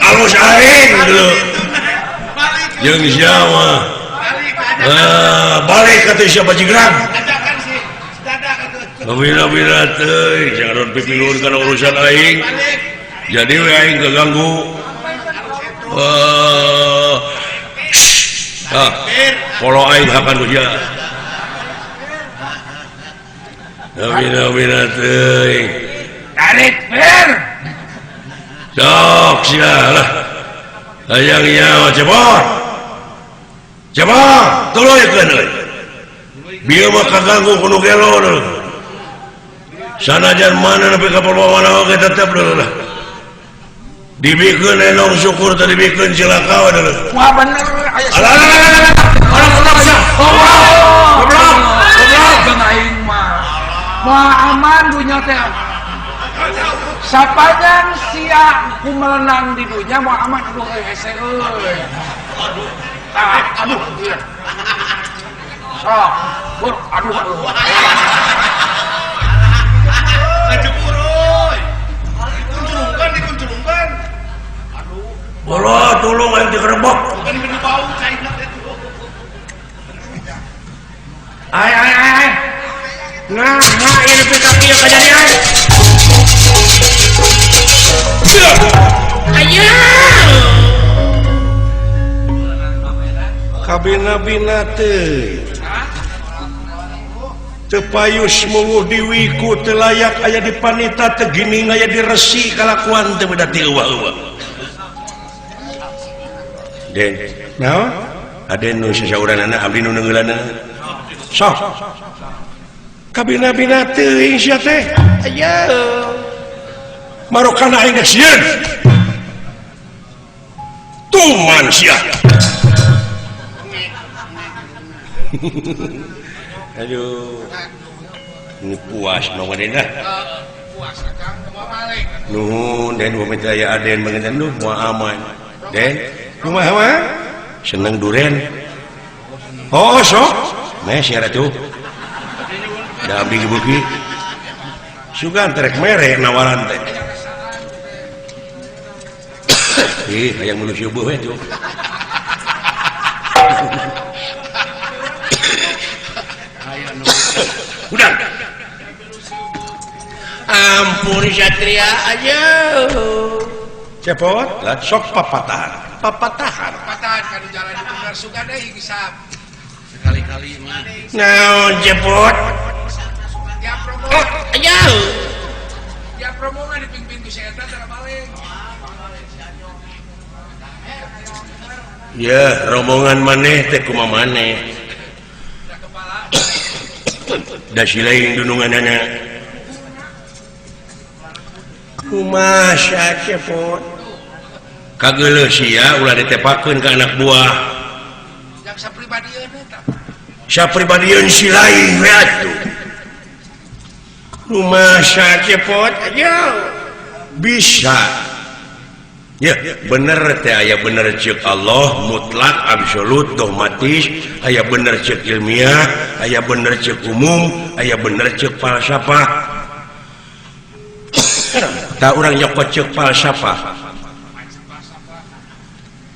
Alus aing dulu. Jeung siapa? Balik kata siapa jigrang. Bina-bina teuing jangan pipilun kana urusan aing. Jadi we aing keganggu. Kalau aing hakan dia. Bina-bina teuing. Tarik per. Sok sia lah. Hayang nyawa cepot. Cepot, tuluy euy. Bieu mah kaganggu kudu gelo. Sanajan mana nepi ka mana oge tetep lah. Dibikeun enong syukur tadi dibikeun cilaka we dulu. Wah bener aya. Alah orang sia. Goblok. Goblok. Jeung aing mah. Moal aman dunya teh. Sapanjang sia ku melenang di dunya moal aman aduh euy hese euy. Aduh. Aduh. Sok, bur aduh aduh. Bola tolong aing digerebek. Ai ai ai. Nah, nah ini nepi ka kieu kajadian. Ayo. Kabina-bina teh. Teu payus muwuh diwiku teu layak aya di panita teu gining aya di resi kalakuan teu beda ti eueuh-eueuh. Den, naon? Aden nu sasauranana abdi nu neungeulanna. Sok. Kabina-bina teuing sia teh. Aya. Marokana aing geus sieun. Tuman sia. Aduh. Ini puas mah den dah. Puas Kang, moal balik. Nuhun den upami teu aya aden mangeun duh moal aman. Den kumaha mah? Seneng duren. Oh, sok. Meh sia atuh. Da abdi gebeuki. Sugan terek mere nawaran teh. Ih, hayang manusia beuh we tuh. Udah. Ampun Satria aja. Cepot, lah sok papatahan. Papatahan. Papatahan kan jalan di bener suka deui hisap. Sekali-kali mah. Naon cepot? Tiap promo. Oh, aja. Tiap promo mah dipimpin ku si eta tara balik. Ya, rombongan maneh teh kumaha maneh. Da si lain dununganana. Kumaha sia cepot? Kageuleuh sia ulah ditepakeun ka anak buah. Jang sapribadieun eta. Sapribadieun si lain we atuh. Kumaha sia cepot? Aja. Bisa. Ya, bener teh aya bener ceuk Allah mutlak absolut dogmatis, aya bener ceuk ilmiah, aya bener ceuk umum, aya bener ceuk falsafah. Tak urang nyokot ceuk falsafah.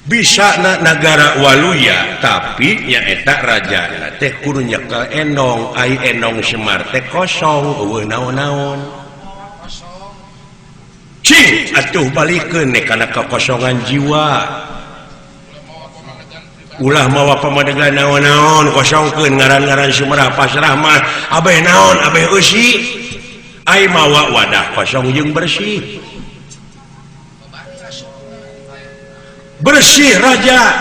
Bisa na nagara waluya tapi nyaeta rajana teh kudu nyekel enong, ai enong Semar teh kosong eueuh naon-naon. Cing atuh balikeun kana kekosongan jiwa. Ulah mawa pamadegan naon-naon kosongkeun ngaran-ngaran Sumerah pasrah mah abeh naon abeh eusi. Ai mawa wadah kosong jeung bersih. Bersih raja.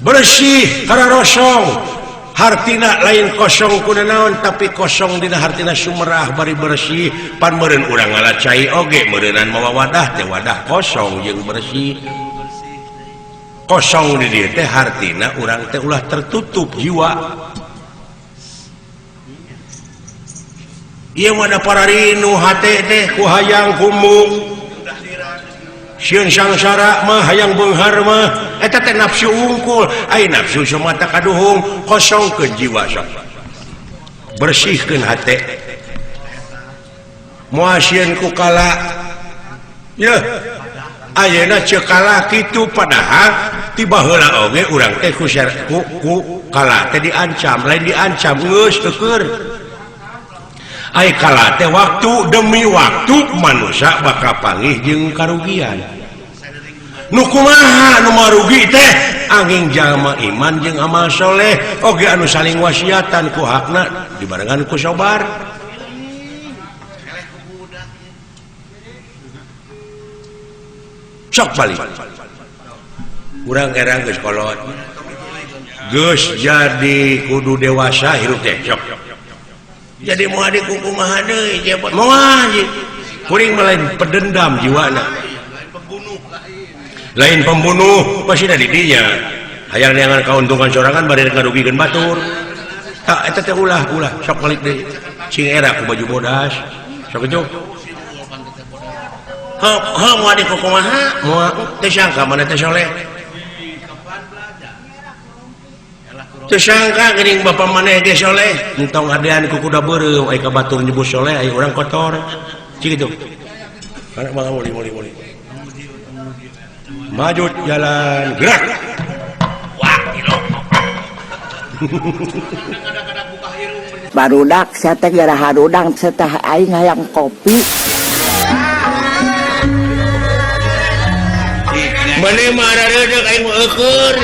Bersih kararosong. Hartina lain kosong kuna naon tapi kosong dina hartina Sumerah bari bersih pan meureun urang ngala cai oge meureunan mawa wadah teh wadah kosong jeung bersih. Kosong di dieu teh hartina urang teh ulah tertutup jiwa. Ieu mah da pararinu hate teh ku hayang kumbung. Sieun sangsara mah hayang beunghar mah eta teh nafsu unggul, ai nafsu sumata kaduhung kosongkeun jiwa sok. Bersihkeun hate. Moal sieun ku kala. Yeuh. Ayeuna ceuk kala kitu padahal Ti baheula oge urang teh ku ku kala teh diancam, lain diancam geus teukeun. Ai kala teh waktu demi waktu manusia bakal panggih jeung karugian. Nu kumaha nu marugi teh angin jalma iman jeung amal soleh oge anu saling wasiatan ku hakna dibarengan ku sabar. Sok balik. Urang erang geus kolot. Geus jadi kudu dewasa hirup teh sok. Jadi moal dikukumaha deui jebot moal kuring mah lain pedendam jiwana. Lain pembunuh pasti da di dinya. Hayang neangan kauntungan sorangan bari ngarugikeun batur. Tak eta teh ulah ulah sok balik deui. Cing era ku baju bodas. Sok kitu. Heuh heuh moal dikukumaha moal teu sangka maneh teh soleh. Teu sangka geuning bapa maneh ge soleh, entong adean ku kuda beureum ai ka batur nyebut soleh ai urang kotor. Cik kitu. Kana mah muli muli muli. Maju jalan gerak. Wah, gilo. Barudak sia teh gara harudang sia teh aing hayang kopi. Maneh mah arareudeuh aing mah eueur.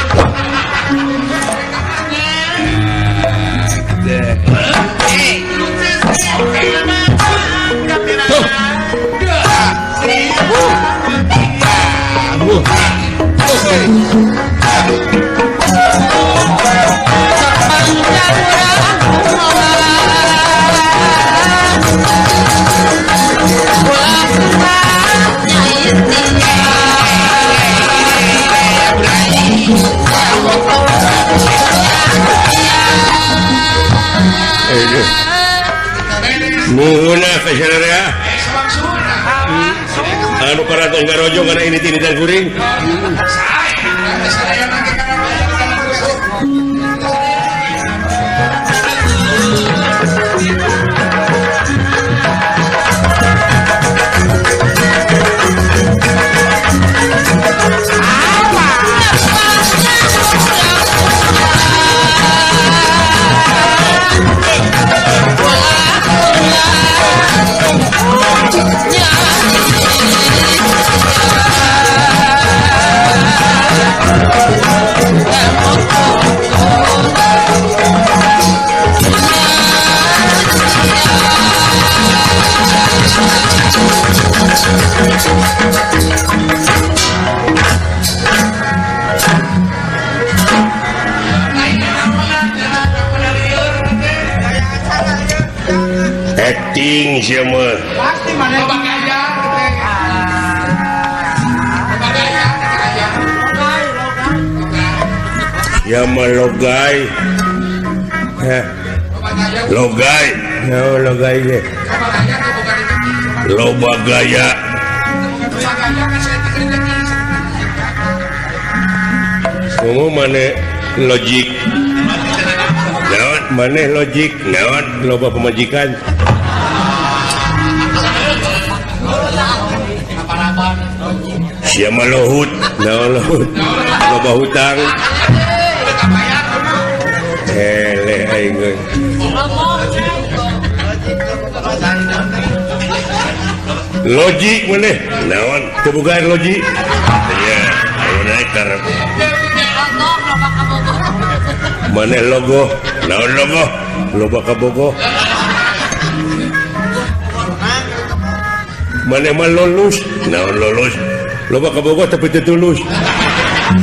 Nuhuna kasyararea. Anu karaton garojong kana ini tinitan kuring. Acting sia mah. Pasti mana ya mah logai. Heh. Logai. Ya logai ge. Loba gaya. Ngomong mana logik. Naon maneh logik, naon loba pemajikan. Sia mah lohut, naon lohut, loba hutang. Eleh aing geus. Logik maneh, naon teu boga logik. Iya, ayo naik karep. Maneh logo, naon logo, loba kabogo. Maneh mah lulus, naon lulus, loba kabogo tapi teu tulus.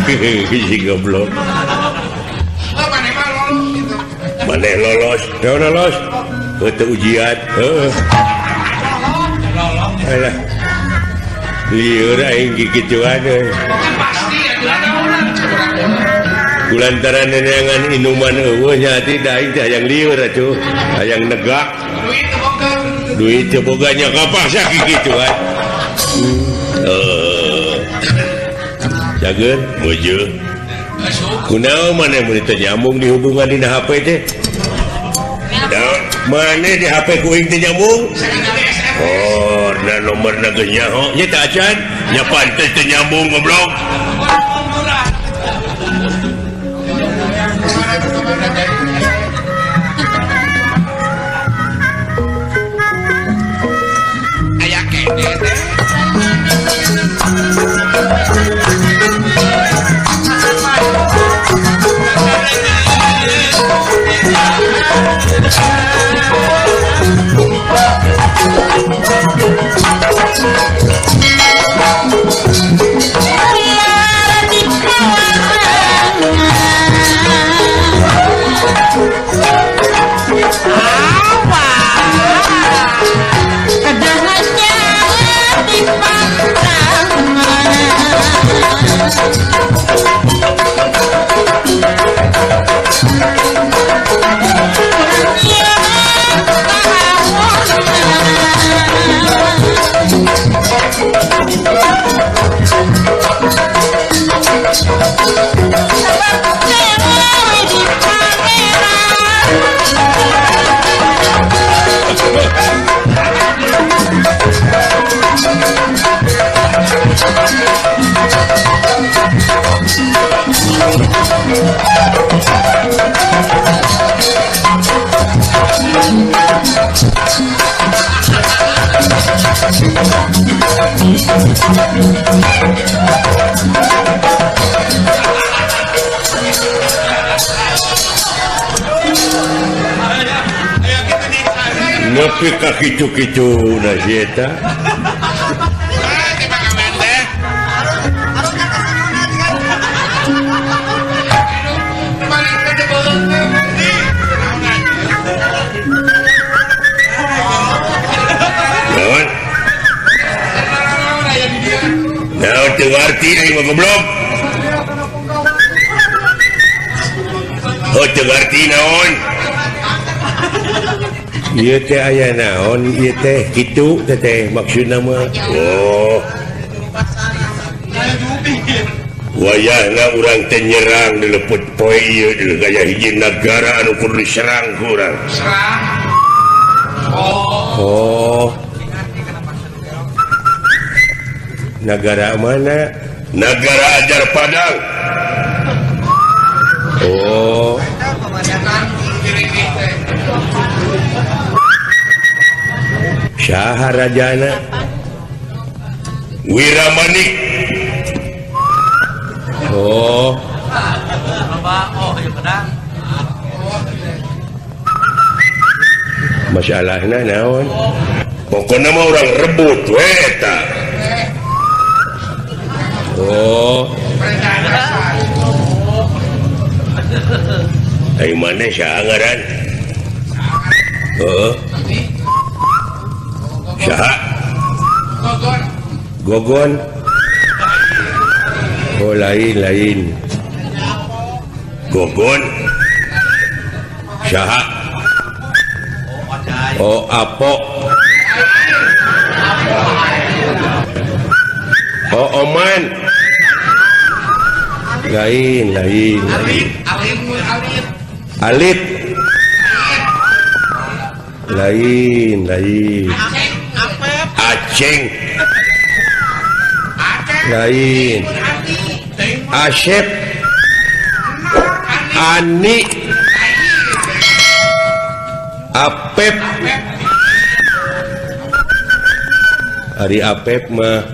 Hehehe, goblok. Maneh lolos, naon lolos, teu ujian, heuh. Alah. Lieur aing kikituan euy. Kulantaran neneangan inuman eueuh nya ati da aing teh hayang lieur atuh, hayang negak. Duit teu boga nya kapaksa kikituan. Jageun meujeun. Kunaon maneh mun teu nyambung di hubungan dina HP teh? Maneh di HP ku aing teu nyambung? Oh, na nomorna geus nyaho nya teh acan, nya pantes teu nyambung goblok. Nepi ka kitu-kitu na si eta. Naon? Naon teu ngarti aing mah goblok. Oh teu ngarti naon? Ieu teh aya naon ieu teh kitu teh teh maksudna mah. Oh. Wayahna urang teh nyerang dileput poe ieu deui gaya hiji nagara anu kudu diserang ku urang. Serang. Oh. Nagara mana? Nagara Ajar Padang. Oh. Saha rajana? Wiramanik. Oh. Masalahna naon? Pokona mah urang rebut we eta. Oh. Ai maneh saha ngaran? Heeh. Saha? Gogon. Gogon. Oh lain lain. Gogon. Saha? Oh Apo. Oh Oman. Lain lain. Alip, alip, Alip. Lain lain. Aceng. Lain. Asep. Ani. Apep. Ari Apep mah.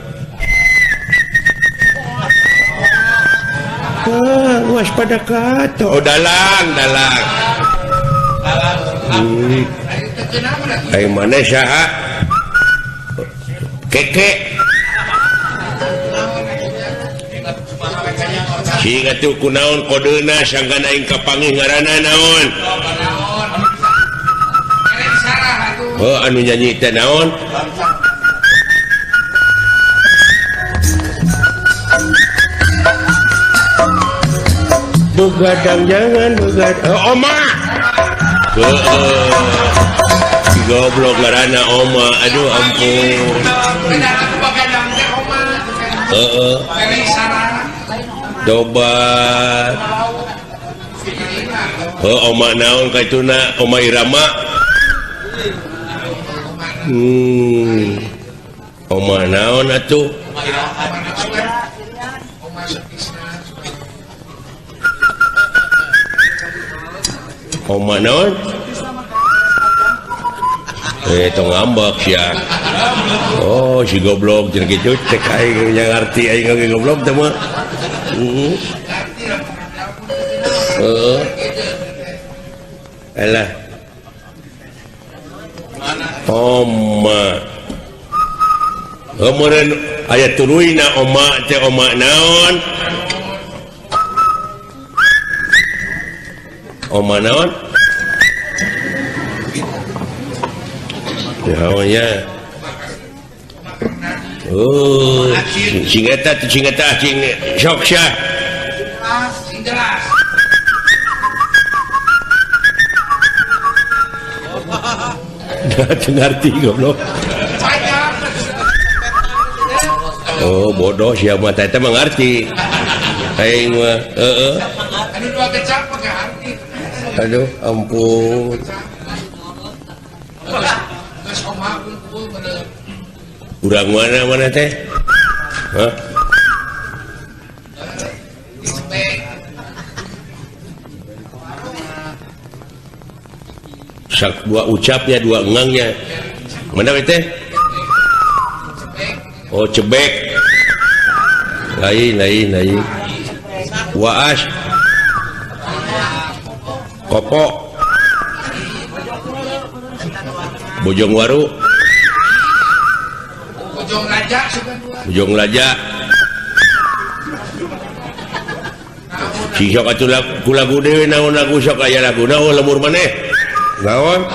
Ah, waspada kata. Oh dalang, dalang. Ai mana saha? Keke. Sing atuh kunaon kodeuna sangkan aing kapanggih ngaranna naon? Oh anu nyanyi teh naon? Begadang jangan begadang. Oh, Oma. Goblok ngaranna Oma. Aduh ampun. Heeh. Dobat. Oh, Oma naon kaituna? Oma Irama. Oma naon atuh? Oma naon? Tong ngambek sia. Oh, si goblok jeung kitu cek aing ngarti aing ge goblok teh mah. Heeh. Alah. Oma. Meureun aya tuluyna oma teh oma naon? Oma naon? Ya. Oh, sing eta sing sok sia. Sing jelas. Teu ngarti goblok. Oh, bodoh sia mah teh mah ngarti. Aing mah heeh. Anu dua kecap mah ngarti. Aduh, ampun. Urang mana mana teh? Hah? Dua ucapnya, dua engangnya. Mana teh? Oh, cebek. Lain, lain, lain. Waas. Kopo. Bojongwaru. Bojong Raja. Bojong Raja. Si sok atuh lagu deui naon lagu sok aya lagu naon lemur maneh. Naon?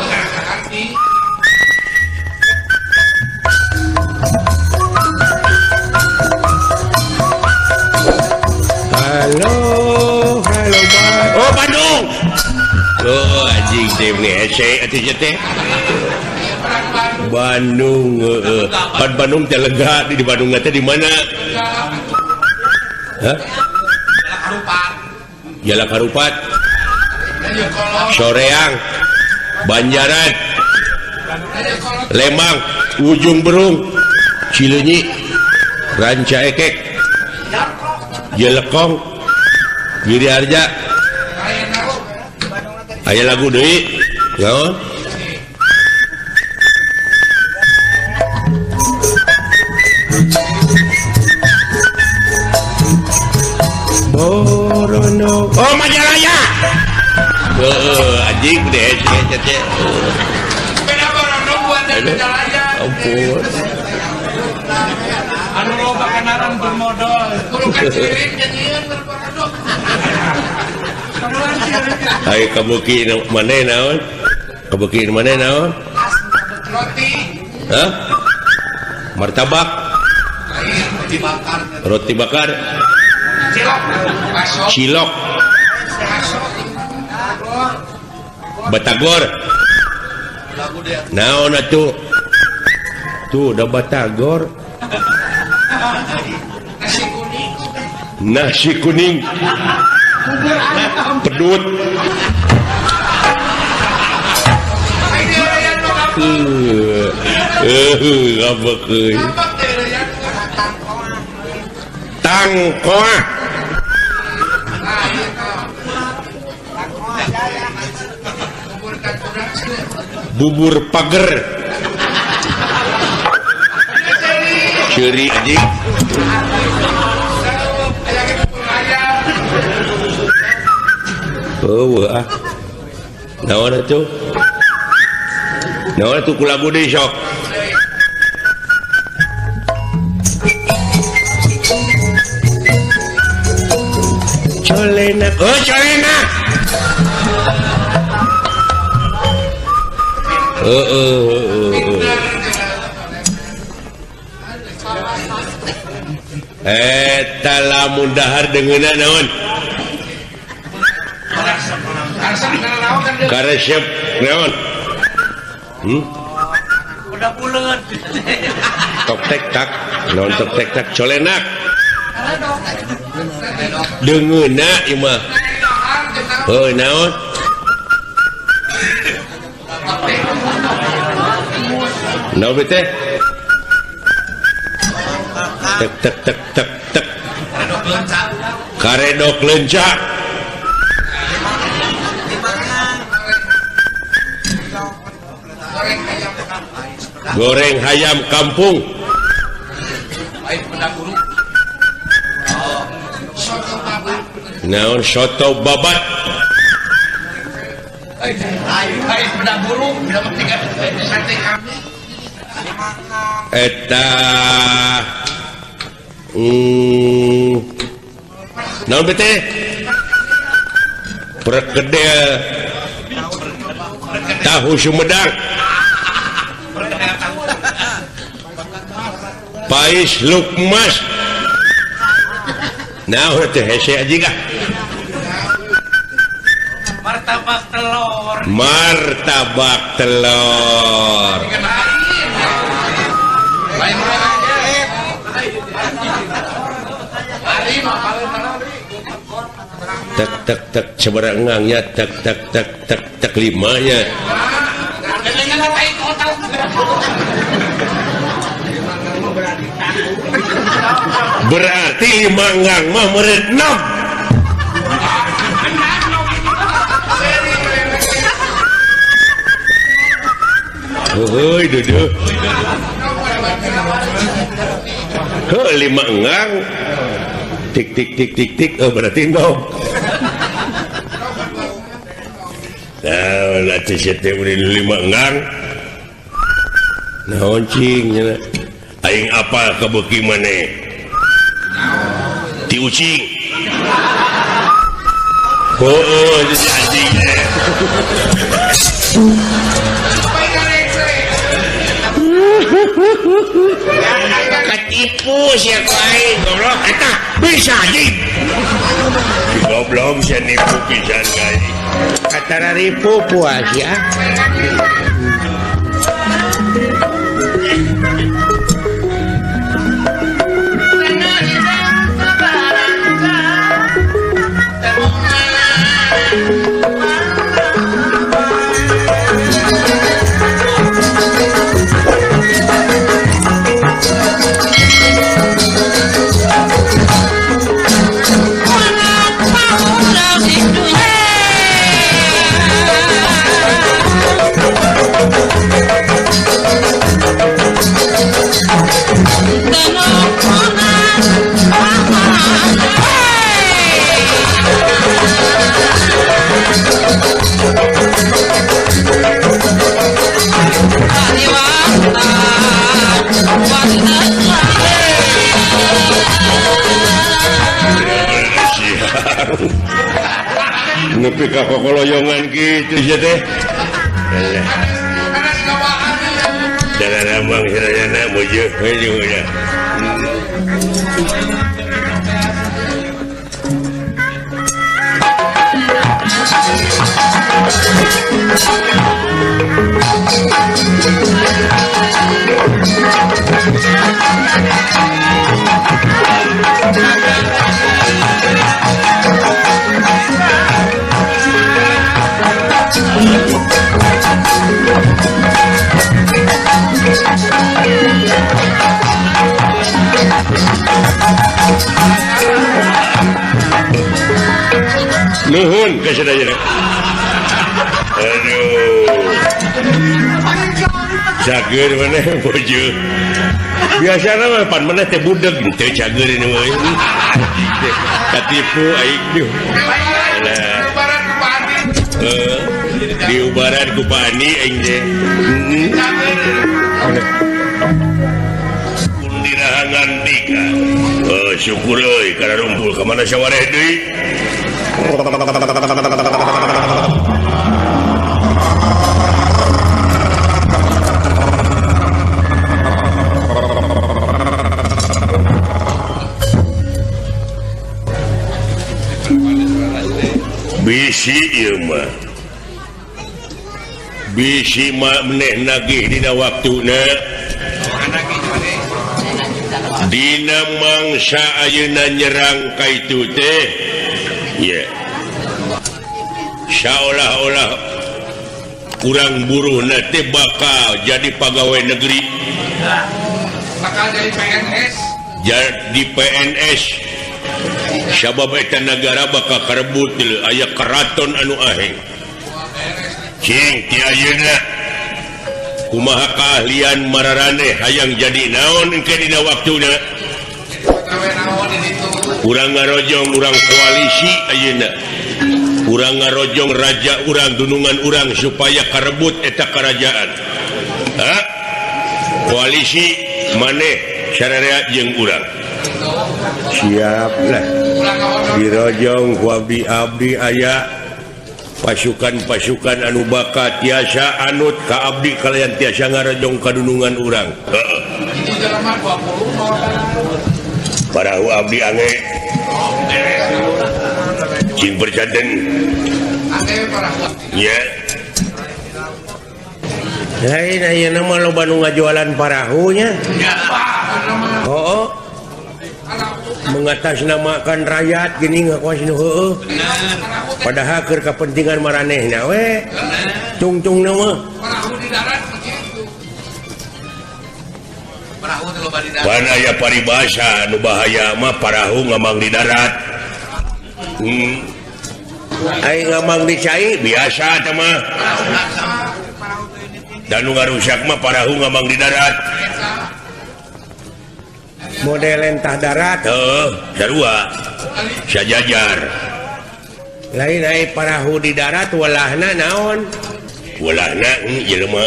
Halo, halo, oh Bandung. Oh anjing teh ni hese atuh teh. Bandung, pan Bandung teh lega di Bandung teh di mana? Hah? Jalak Harupat. Soreang, Banjaran, Lembang, Ujung Berung, Cileunyi, Ranca Ekek, Jelekong, Giri Harja. Aya lagu deui. Naon? Borono. Oh Majalaya. Heeh, anjing deh teh. Beda Borono buat Majalaya. Ampun. Anu loba kanaran bermodal. Kudu ka ciring nyieun Borono. Ayo kabuki maneh naon? Kabuki maneh naon? Roti. Hah? Martabak. Roti bakar. Roti bakar. Cilok. Cilok. Batagor. Naon atuh? Tuh udah batagor. Nasi kuning. Nasi kuning. Pedut. Tangkoa. Bubur pager. Ceri anjing. Oh, ah. Naon atuh? Naon atuh ku lagu deui sok. Colenak. Oh, colenak. Eta lamun dahar dengeuna naon? Karesep naon? Udah buleun. Tok tek tak, naon tok tek tak colenak. Dengeuna ieu mah. Heuh naon? Naon teh? Tek tek tek tek tek. Karedok leunca. Goreng hayam kampung. Naon soto babat. Eta naon bete? Perkedel tahu Sumedang. Pais Lukmas. Nah, teh hese anjing ah. Martabak telur. Martabak telur. Tek tek tek sabaraha engangnya tek tek tek tek tek limanya. Berarti lima engang mah meureun 6. Heuy deudeuh. Heuh 5 engang. Tik tik tik tik tik oh berarti endog. Nah, latih sia teh meuli 5 engang. Naon cing nya? Aing apal ka beuki maneh? Ti ucing. Oh, jadi anjing. Ketipu sia ku aing goblok eta bisa anjing. Goblok sia nipu pisan ka aing. Katara ripu puas ya. Nepi ka kokoloyongan kitu sia teh. Darah mang sadayana mujeuh heuh nya. Nuhun ka sadayana. Aduh. Cager maneh bojo. Biasana mah pan maneh teh budeg teu cager ini mah. Katipu aing duh. Diubaran ku Pak Andi aing teh. Kundirahangan dika. Oh, syukur euy kana rumpul ka mana sawareh deui. Bisi ieu mah. Bisi mah meneh nagih dina waktuna. Dina mangsa ayeuna nyerang ka itu teh. Ye. Seolah-olah kurang buruh nanti bakal jadi pegawai negeri. Bakal jadi PNS. Jadi PNS. Sabab eta negara bakal karebut aya keraton anu aheng. Cing ti ayeuna kumaha keahlian mararaneh hayang jadi naon engke dina waktuna. Urang ngarojong urang koalisi ayeuna. Urang ngarojong raja urang dunungan urang supaya karebut eta kerajaan. Ha? Koalisi maneh sararea jeung urang. Siap lah. Dirojong ku abdi-abdi aya pasukan-pasukan anu bakat tiasa anut ka abdi kalian tiasa ngarojong ka dunungan urang. Heeh. Parahu abdi ange. Cing perjanten. Ya. Lain ayeuna mah loba nu ngajualan parahunya. Oh, mengatasnamakan rakyat gini ngakuas nu heueuh. Padahal keur kapentingan maranehna we. Tungtungna mah. Parahu di darat begitu. Parahu teh loba di darat. Pan aya paribasa nu bahaya mah parahu ngamang di darat. Aing ngamang di cai biasa teh mah. Dan nu ngarusak mah parahu ngambang di darat. Model entah darat. Heuh, sarua. Sajajar. Lain ai parahu di darat walahna naon? Walahna jelema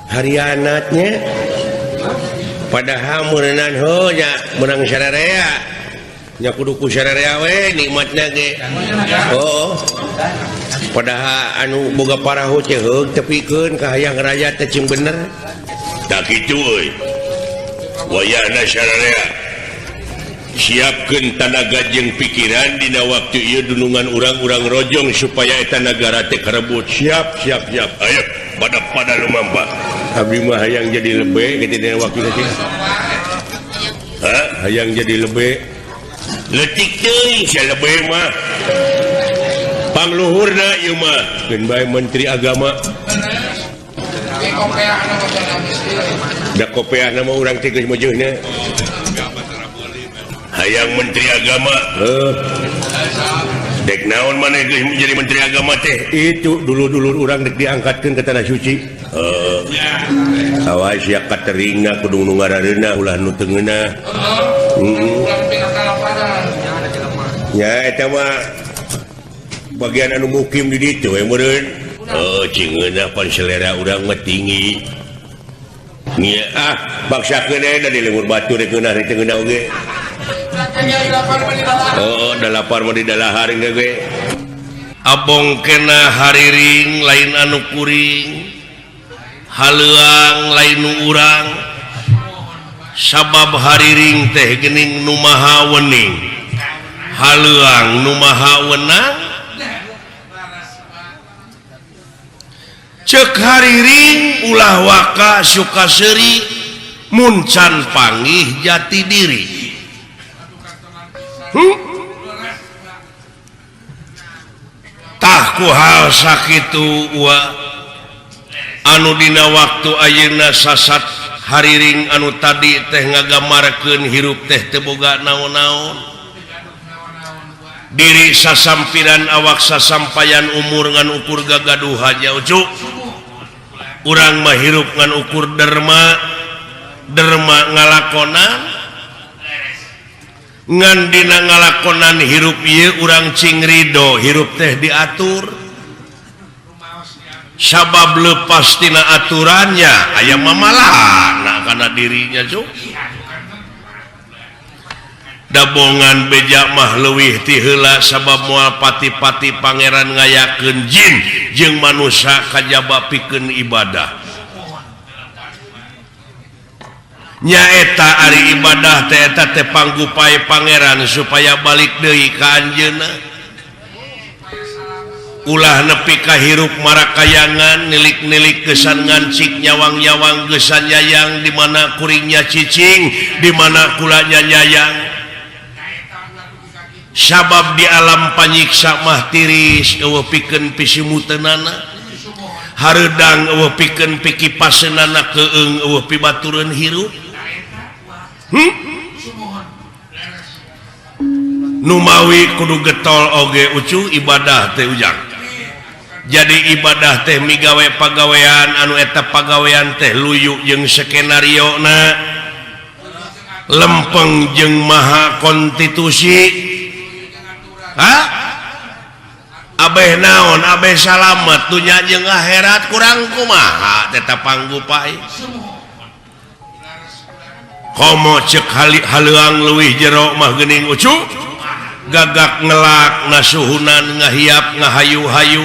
harianatnya. Padahal meureunan heuh nya meunang sararea. Nya kudu ku sararea we nikmatna ge. Oh. Padahal anu boga parahu teh heug tepikeun ka hayang raya teh cing bener. Tah kitu euy. Wayahna sararea. Siapkeun tanaga jeung pikiran dina waktu ieu dunungan urang-urang rojong supaya eta nagara teh karebut. Siap siap siap. Ayo pada lumampah. Abdi mah hayang jadi lebe kitu dina waktu teh. Hah? Hayang jadi lebe. Leutik teuing sia lebe mah. Pangluhurna ieu mah keun bae menteri agama. Da kopeahna mah urang teh geus meujeunna. Hayang menteri agama. Heuh. Dek naon maneh geus menjadi menteri agama teh? Itu dulur-dulur urang dek diangkatkeun ke tanah suci. Heuh. Awas sia kateringna kudu nu ngarareunah ulah nu teu ngeunah. Heeh. Nya eta mah bagian anu mukim di ditu we meureun. Heuh, cing ngeunah pan selera urang mah tinggi. Nya ah baksakeun we da di lembur batur rek ngeunah rek teu ngeunah oge. Oh, dalapar mah di dalahar ge. Abong kena hariring lain anu kuring. Haleuang lain nu urang. Sabab hariring teh geuning nu maha wening. Haleuang nu maha wenang. Ceuk hariring ulah waka suka seuri mun can panggih jati diri. Tah ku hal sakitu wa anu dina waktu ayeuna sasat hariring anu tadi teh ngagamarkeun hirup teh teu boga naon-naon. Diri sasampiran awak sasampayan umur ngan ukur gagaduhan nya ucu. Urang mah hirup ngan ukur derma, derma ngalakonan. Ngan dina ngalakonan hirup ieu urang cing ridho hirup teh diatur. Sabab lepas tina aturannya aya mamalahna kana dirinya cuk. Dabongan beja mah leuwih ti heula sabab moal pati-pati pangeran ngayakeun jin jeung manusia kajaba pikeun ibadah. Nyaeta ari ibadah teh eta teh panggupai pangeran supaya balik deui ka anjeunna. Ulah nepi ka hirup marakayangan nilik-nilik gesan ngancik nyawang-nyawang gesan nyayang di mana kuringnya cicing di mana kulanya nyayang. Sabab di alam panyiksa mah tiris eueuh pikeun pisimuteunana. Hareudang eueuh pikeun pikipaseunana keung eueuh pibatureun hirup. Numawi kudu getol oge ucu ibadah teh ujang. Jadi ibadah teh migawe pagawean anu eta pagawean teh luyu jeung skenario na lempeng jeung maha konstitusi. Hah? Abeh naon abeh salamet dunya jeung akhirat kurang kumaha tetap panggupai. Komo cek haleuang leuwih jero mah geuning ucu. Gagak ngelak nasuhunan ngahiap ngahayu-hayu.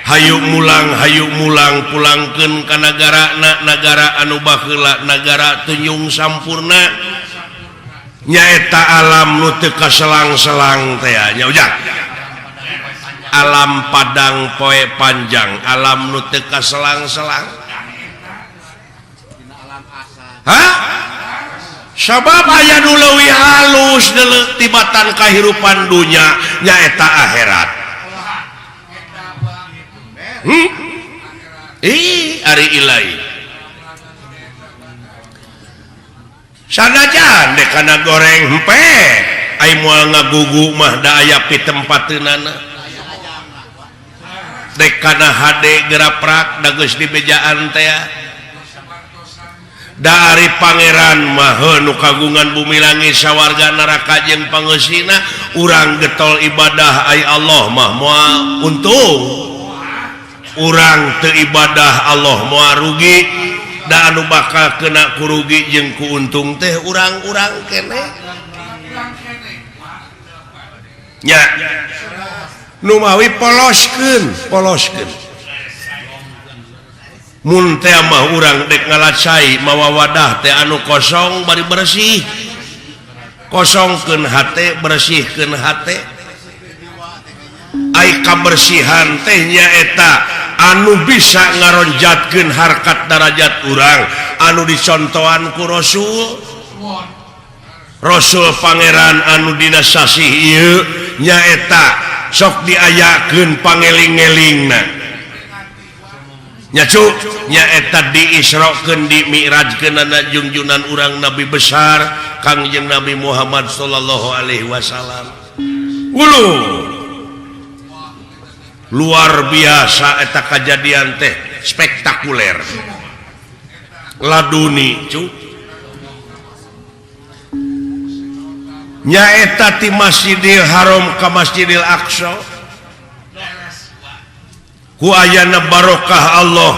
Hayu mulang pulangkeun ka nagarana nagara anu baheula nagara tunjung sampurna. Nyaeta alam nu teu kaselang-selang teh nya ujang. Alam padang poe panjang, alam nu teu kaselang-selang. Hah? Sabab aya nu leuwih halus tibatan kahirupan dunya nyaeta akhirat. Ih, ari ilai. Sanajan dek kana goreng hempe, ai moal ngagugu mah da aya pitempateunana. Dek kana hade geraprak da geus dibejaan teh. Dari Pangeran mah nu kagungan bumi langit sawarga neraka jeung pangeusina urang getol ibadah ai Allah mah moal untung urang teu ibadah Allah moal rugi da anu bakal kena kurugi jeung ku untung teh urang-urang keneh nya numawi poloskeun poloskeun mun teh mah urang dek ngalacai mawa wadah teh anu kosong bari bersih kosongkeun hate bersihkeun hate ai kabersihan teh nyaeta anu bisa ngaronjatkeun harkat darajat urang anu dicontohan ku Rasul Rasul Pangeran anu dina sasih ieu nyaeta sok diayakeun pangeling-elingna nyacu nyaeta diisrokeun dimi'rajkeunana jungjunan urang nabi besar Kangjeng Nabi Muhammad sallallahu alaihi wasallam. Ulu luar biasa eta kajadian teh spektakuler laduni cu nyaeta ti Masjidil Haram ka Masjidil Aqsa ku ayana barokah Allah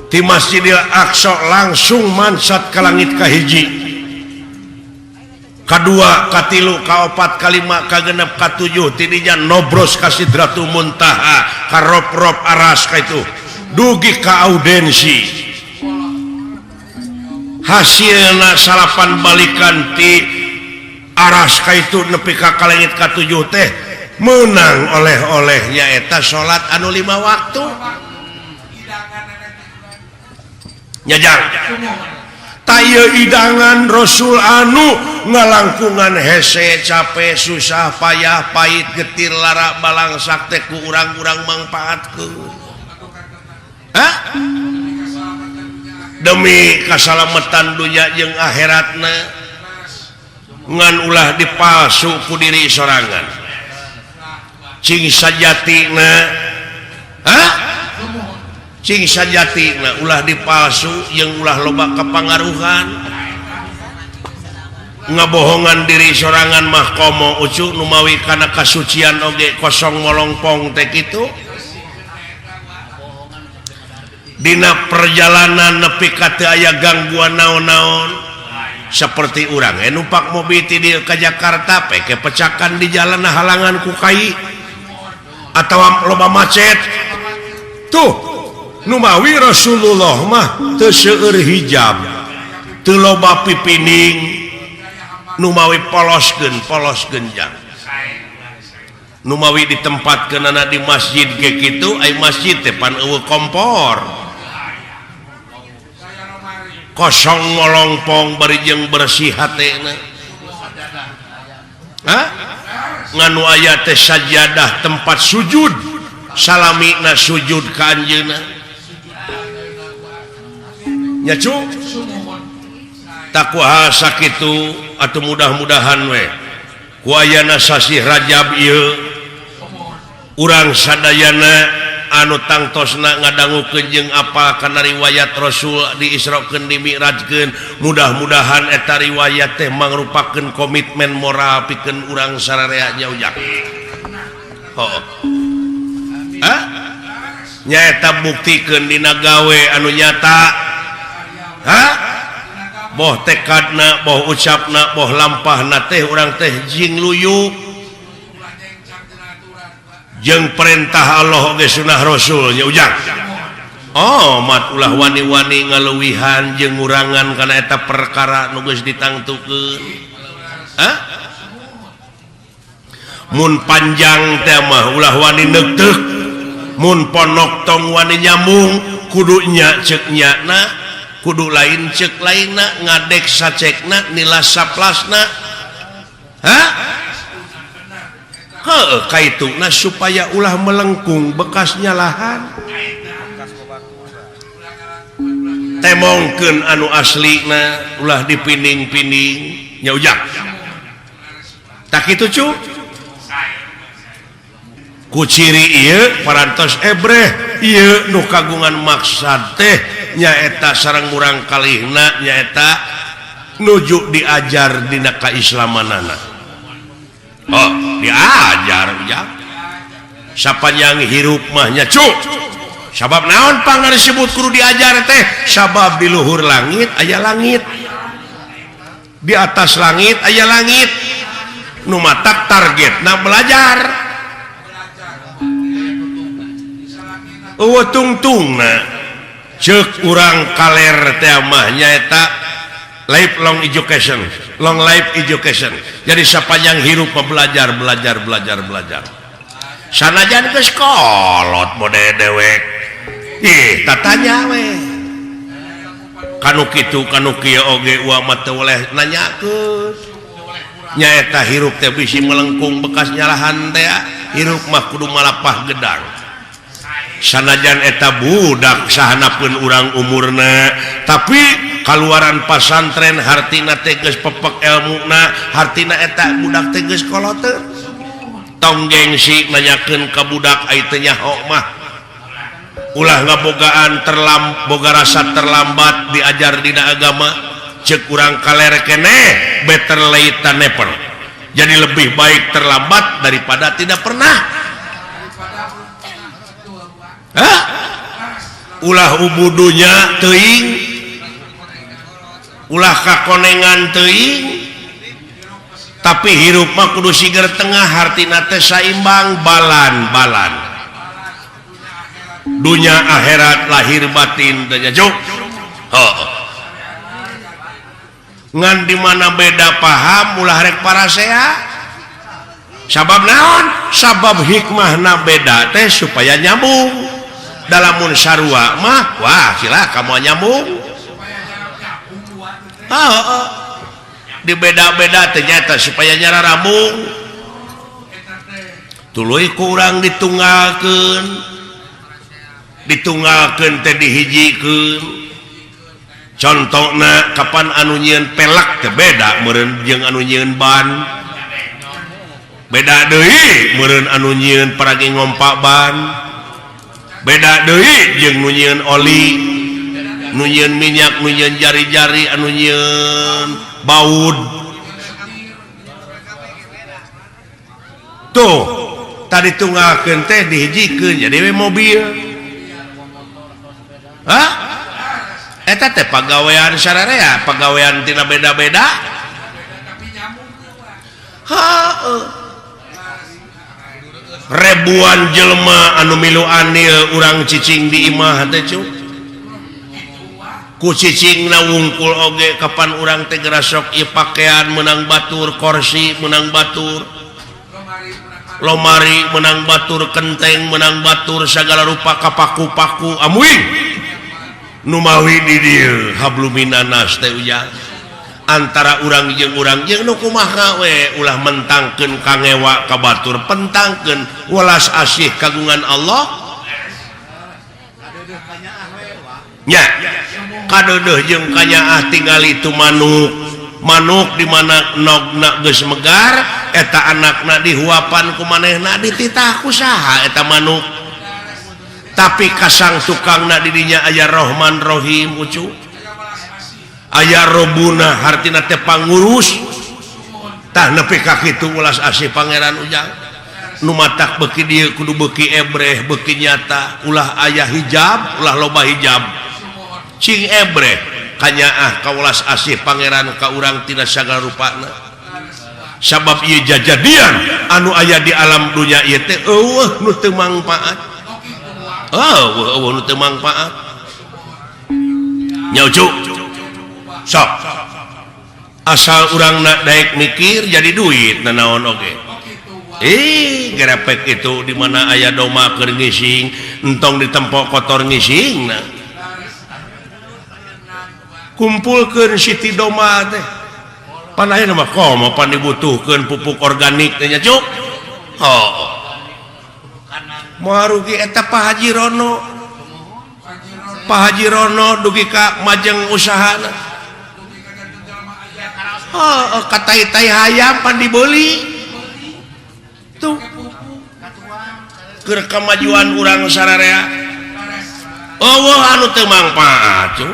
ti Masjidil Aqsa langsung mansat ka langit kahiji kadua katilu kaopat kalima kagenep katujuh tidinya nobros ka Sidratul Muntaha ka rob-rob aras ka itu dugi ka audensi hasilna salapan balikan ti aras ka itu nepi ka langit katujuh teh menang oleh-oleh nyaeta salat anu 5 waktu nyajang taya idangan Rasul anu ngalangkungan hese capek susah payah pahit getir lara balangsak teh ku urang-urang mangpaatkeun. Hah? Demi kasalametan dunya jeung akhiratna ngan ulah dipalsu ku diri sorangan cing sajatina. Hah? Cing sajatina ulah dipalsu jeung ulah loba kepangaruhan ngabohongan diri sorangan mah komo ucu numawi kana kasucian oge kosong molongpong teh kitu dina perjalanan nepi ka teu aya gangguan naon-naon seperti urang numpak mobil ti dieu ka Jakarta peke pecakan di jalan halangan ku kai atawa loba macet tuh numawi Rasulullah mah teu seueur hijab teu loba pipining numawi poloskeun polos genjang numawi ditempatkeunana di masjid ge kitu ai masjid teh pan eueuh kompor kosong molongpong bari jeung bersih hatena. Hah? Nganu aya teh sajadah tempat sujud salamina sujud ka anjeunna nya cu takwa sakitu atuh mudah-mudahan we ku ayana sasih Rajab ieu urang sadayana anu tangtosna ngadangukeun jeung apa kana riwayat Rasul diisrokeun dimi'rajkeun mudah-mudahan eta riwayat teh mangrupakeun komitmen moral pikeun urang sararea nya ujang. Heuh. Hah? Nyaeta buktikeun dina gawe anu nyata. Hah? Boh tekadna, boh ucapna, boh lampahna teh urang teh jing luyu jeung perintah Allah oge sunah Rasul nya ujang. Oh, mat ulah wani-wani ngaluwihan jeung ngurangan kana eta perkara nu geus ditangtukeun. Hah? Mun panjang teh mah ulah wani neukteuk, mun ponok tong wani nyambung, kudu nya ceuk nyana, kudu lain ceuk lainna, ngadek sacekna, nilas saplasna. Hah? Heuh, kaituna supaya ulah melengkung bekasnya lahan. Temongkeun anu aslina ulah dipining-pining nya ujang. Tak kitu cu? Ku ciri ieu parantos ebreh ieu nu kagungan maksad teh Nyaeta sareng murang kalihna nyaeta nuju diajar dina kaislamanana. Oh, diajar ujang. Sapanjang hirup mah nya cuk. Sabab naon pangna disebut kudu diajar teh? Sabab di luhur langit aya langit. Di atas langit aya langit. Nu matak targetna belajar. Eueuh tungtungna ceuk urang kaler teh mah nyaeta lifelong education, long life education. Jadi sapanjang hirup mah belajar, belajar, belajar, belajar. Sanajan geus kolot mode dewek. Ih, tatanya we. Kanu kitu kanu kieu oge uang mah teu boleh nanyakeun. Nyaeta hirup teh bisi melengkung bekas nyalahan teh, hirup mah kudu malapah gedang. Sanajan eta budak sahanapeun urang umurna, tapi kaluaran pasantren hartina teh geus pepek elmuna, hartina eta budak teh geus koloteun. Tong gengsi nanyakeun ka budak ai teu nyaho mah. Ulah ngabogaan boga rasa terlambat diajar dina agama. Ceuk urang kaler keneh better late than never. Jadi lebih baik terlambat daripada tidak pernah. Hah? Ulah ubudunya teuing, ulah kakonengan teuing, tapi hirup mah kudu siger tengah, hartina teh saimbang balan-balan. Dunya akhirat lahir batin teh nya cuk. Heuh. Ngan di mana beda paham ulah rek parasea. Sabab naon? Sabab hikmahna beda teh supaya nyambung. Dalamun sarua mah wah cilaka moal nyambung. Heeh. Di beda-beda teh nyata supaya nyararambung. Tuluy ku urang ditunggalkeun. Ditunggalkeun teh dihijikeun. Contona kapan anu nyieun pelak teh beda meureun jeung anu nyieun ban. Beda deui meureun anu nyieun paragi ngompak ban. Beda deui jeung nu nyieun oli, nu nyieun minyak, nu nyieun jari-jari, anu nyieun baud. Tuh, tadi tunggalkeun teh dihijikeun jadi we mobil. Hah? Eta teh pagawean sararea, pagawean tina beda-beda. Heuh. Ribuan jelema anu milu anil urang cicing di imah teh cuk. Ku cicingna wungkul oge kapan urang teh gerasok ieu pakaian meunang batur, korsi meunang batur, lomari meunang batur, kenteng meunang batur, sagala rupa kapaku-paku amuing. Nu mawi di dieu habluminanas teh ujang. Antara urang jeung nu kumaha we ulah mentangkeun kangewa ka batur, pentangkeun welas asih kagungan Allah. Nya kadeudeuh jeung kanyaah tingali tu manuk. Manuk di mana nogna geus megar eta anakna dihuapan ku manehna dititah ku saha eta manuk. Tapi kasang tukangna di dinya aya Rahman Rahim ucu. Aya Robuna hartina teh pangurus. Tah nepi ka kitu welas asih pangeran ujang. Nu matak beuki dieu kudu beuki ebreh beuki nyata, ulah aya hijab, ulah loba hijab. Cing ebreh kanyaah ka welas asih pangeran ka urang tina sagala rupana. Sabab ieu jajadian anu aya di alam dunya ieu teh eueuh nu teu mangpaat. Eueuh eueuh nu teu mangpaat. Nya ucu. Sok. Asal urang nak daek mikir jadi duit nanaon oge. Ih, gerepek itu di mana aya doma keur ngising, entong ditempok kotor ngising. Nah. Kumpulkeun siti doma teh. Pan ayeuna mah komo pan dibutuhkeun pupuk organik teh nya cuk. Oh. Moal rugi eta Pak Haji Rono. Pak Haji Rono dugi ka majeng usahana. Oh, katai-tai hayam pan dibeli. Tuh. Keur kamajuan urang sararea. Eueuh anu teu mangpaat cu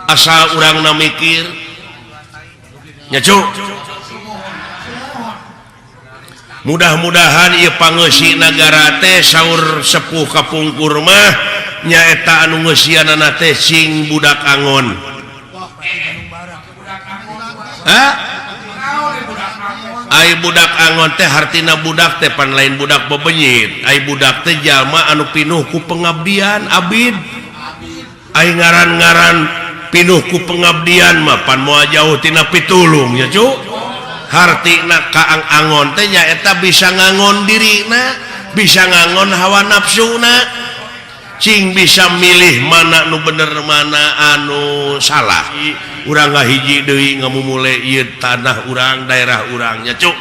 asal urangna mikir nya cu. Mudah-mudahan ieu pangeusi nagara teh saur sepuh kapungkur mah nyaeta anu ngeusianana teh sing budak angon. Hah? Ai budak angon teh hartina budak teh pan lain budak bebenyit. Ai budak teh jalma anu pinuh ku pengabdian abid. Ai ngaran-ngaran pinuh ku pengabdian mah pan moal jauh tina pitulung nya cu. Hartina kaang angon teh nyaeta bisa ngangon dirina, bisa ngangon hawa nafsuna, cing bisa milih mana nu bener mana anu salah. Urang ngahiji deui ngamumule ieu tanah urang, daerah urang nya cuk.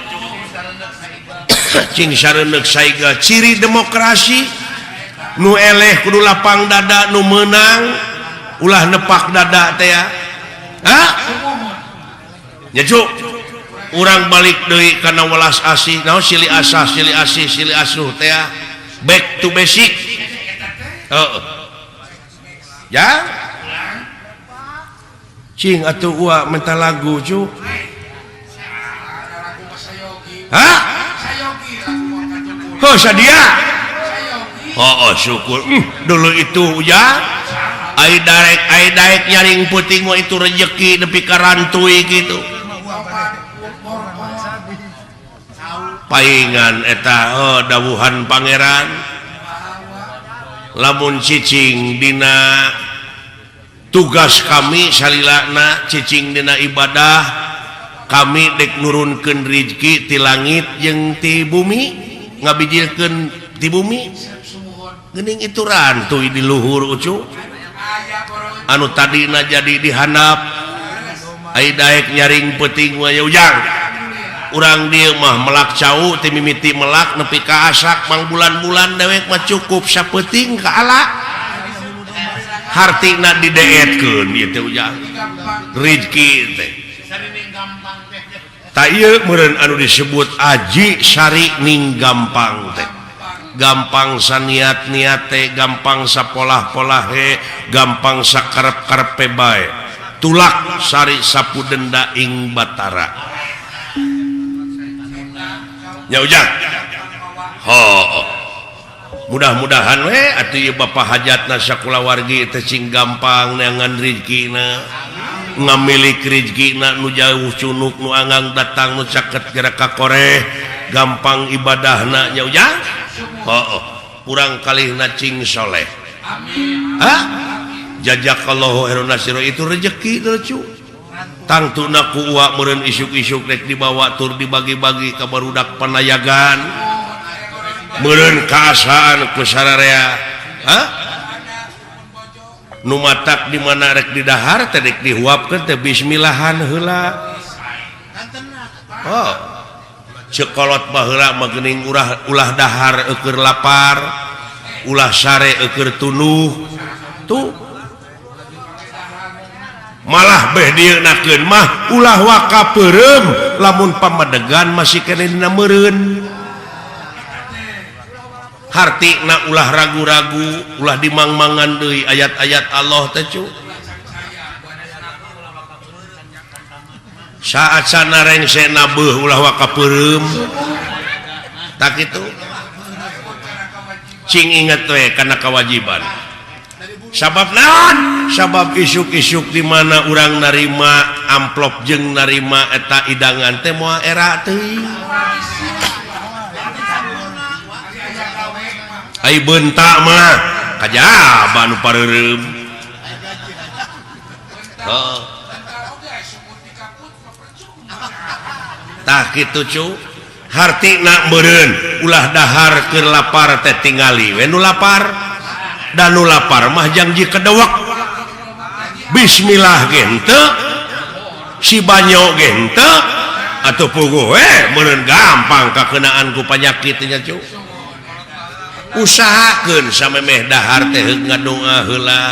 Cing sareundeuk saiga ciri demokrasi nu eleh kudu lapang dada nu meunang ulah nepak dada teh ya. Hah? Nya cuk. Urang balik deui kana welas asih naon silih asah silih asih silih asuh teh back to basic. Heeh. Ya cing atuh ua minta lagu cu. Hah? Heuh sadia. Oh, syukur. Dulu itu ya ai daek nyaring peuting mah itu rejeki nepi ka rantui kitu. Paingan eta oh, dawuhan pangeran lamun cicing dina tugas kami salilana cicing dina ibadah kami dek nurunkeun rizki ti langit jeung ti bumi ngabijilkeun ti bumi geuning itu rantuy di luhur ucu anu tadina jadi dihandap ai daek nyaring peuting mah ujang urang dieu mah melak cau ti mimiti melak nepi ka asak mang bulan-bulan dewek mah cukup sapeuting ka ala hartina dideetkeun ieu teh ujang rizki teh ta ieu meureun anu disebut aji sari ning gampang teh gampang saniat-niat teh gampang sapolah-polahe gampang sakarep-karepe bae tulak sari sapu denda ing batara nya ujang. Ho. Mudah-mudahan we atuh ieu bapa hajatna sakulawargi teh cing gampang neangan rizkina ngamilik rizkina nu jauh cunuk nu anggang datang nu caket gerak ka koreh gampang ibadahna nya ujang. Heuh, kurang kalihna cing soleh. Amin. Hah? Jazakallahu khairan nasiro itu rezeki lucu. Tangtuna ku uak meureun isuk-isuk rek dibawa tur dibagi-bagi ka barudak panayagan. Meureun kaasaan ku sararea. Hah? Nu matak di mana rek didahar teh rek dihuapkeun teh bismillahan heula. Oh. Cekolot baheula mah geuning ulah dahar eueur lapar, ulah sare eueur tunuh. Tuh. Malah beh dieunakeun mah ulah waka peureum lamun pamadegan masih keneh dina meureun. Hartina ulah ragu-ragu, ulah dimangmangan deui ayat-ayat Allah teh cu. Saat sana rengsena beuh ulah waka peureum. Tak kitu. Cing inget we kana kewajiban. Sabab naon? Sabab isuk-isuk di mana urang narima amplop jeung narima eta idangan teh moal era teuing. Ai beunta mah kajaba nu pareureum. Heeh. Tah kitu cu. Hartina meureun ulah dahar keur lapar teh tingali we nu lapar. Dan nu lapar mah jangji kedewek. Bismillah ge henteu, si banyo ge henteu, atuh puguh we meureun gampang kakeunaan ku panyakit nya cu. Usahakeun samemeh dahar teh heug ngadoa heula.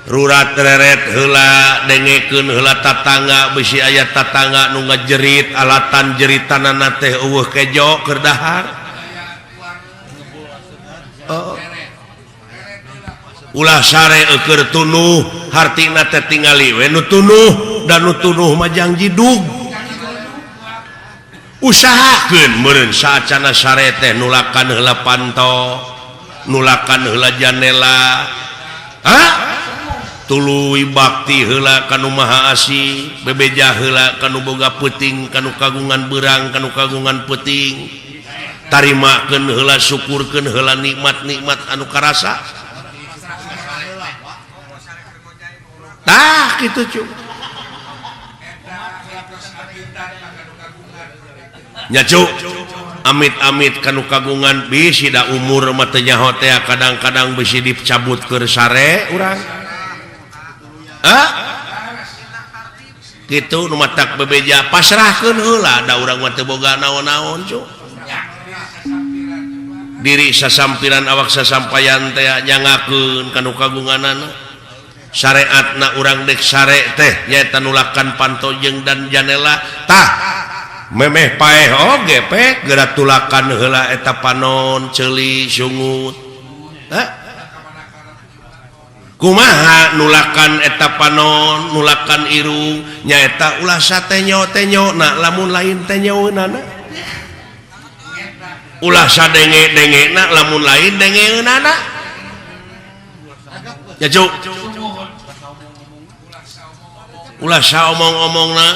Rurat reret heula, dengekeun heula tatangga bisi aya tatangga nu ngajerit alatan jeritanana teh eueuh kejo keur dahar. Oh. Ulah sare eueur tunuh hartina teh tingali we nu tunuh dan nu tunuh mah jang jidug. Usahakeun meureun saacana sare teh nulakan heula panto, nulakan heula janela. Hah? Tuluy bakti heula ka nu Maha Asih, bebeja heula ka nu boga peuting, ka nu kagungan beurang, ka nu kagungan peuting. Tarimakeun heula, syukurkeun heula nikmat-nikmat anu karasa. Tah kitu cu. Nya cu, amit-amit ka nu kagungan bisi da umur mah teu nyaho teh kadang-kadang bisi dicabut keur sare urang. Hah? Kitu nu matak bebeja pasrahkeun heula da urang mah teu boga naon-naon cu. Diri sasampiran awak sasampayan teh nyangakeun ka nu kagunganana. Syariatna urang dek sare teh nyaeta nulakan panto jeung dan janela. Tah memeh paeh oge pe geura tulakan heula eta panon ceuli sungut. Hah? Kumaha nulakan eta panon nulakan irung nyaeta ulah satenyo-tenyo na lamun lain tenyoeunana. Ulah sadenge-dengena lamun lain dengeunana. Ya cu. Ulah saomong-omongna,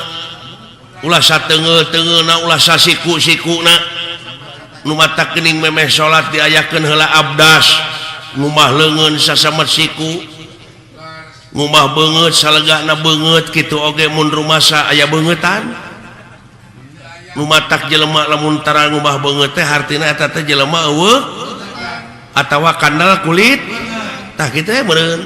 ulah sateungeul-teungeulna, ulah sasiku-sikuna. Nu matak geuning memeh salat diayakeun heula abdas, ngumah leungeun sasamet siku, ngumah beungeut salegana beungeut kitu oge mun rumasa aya beungeutan. Nu matak jelema lamun tara ngumah beungeut teh hartina eta teh jelema eueuh atawa kandel kulit. Tah kitu meureun.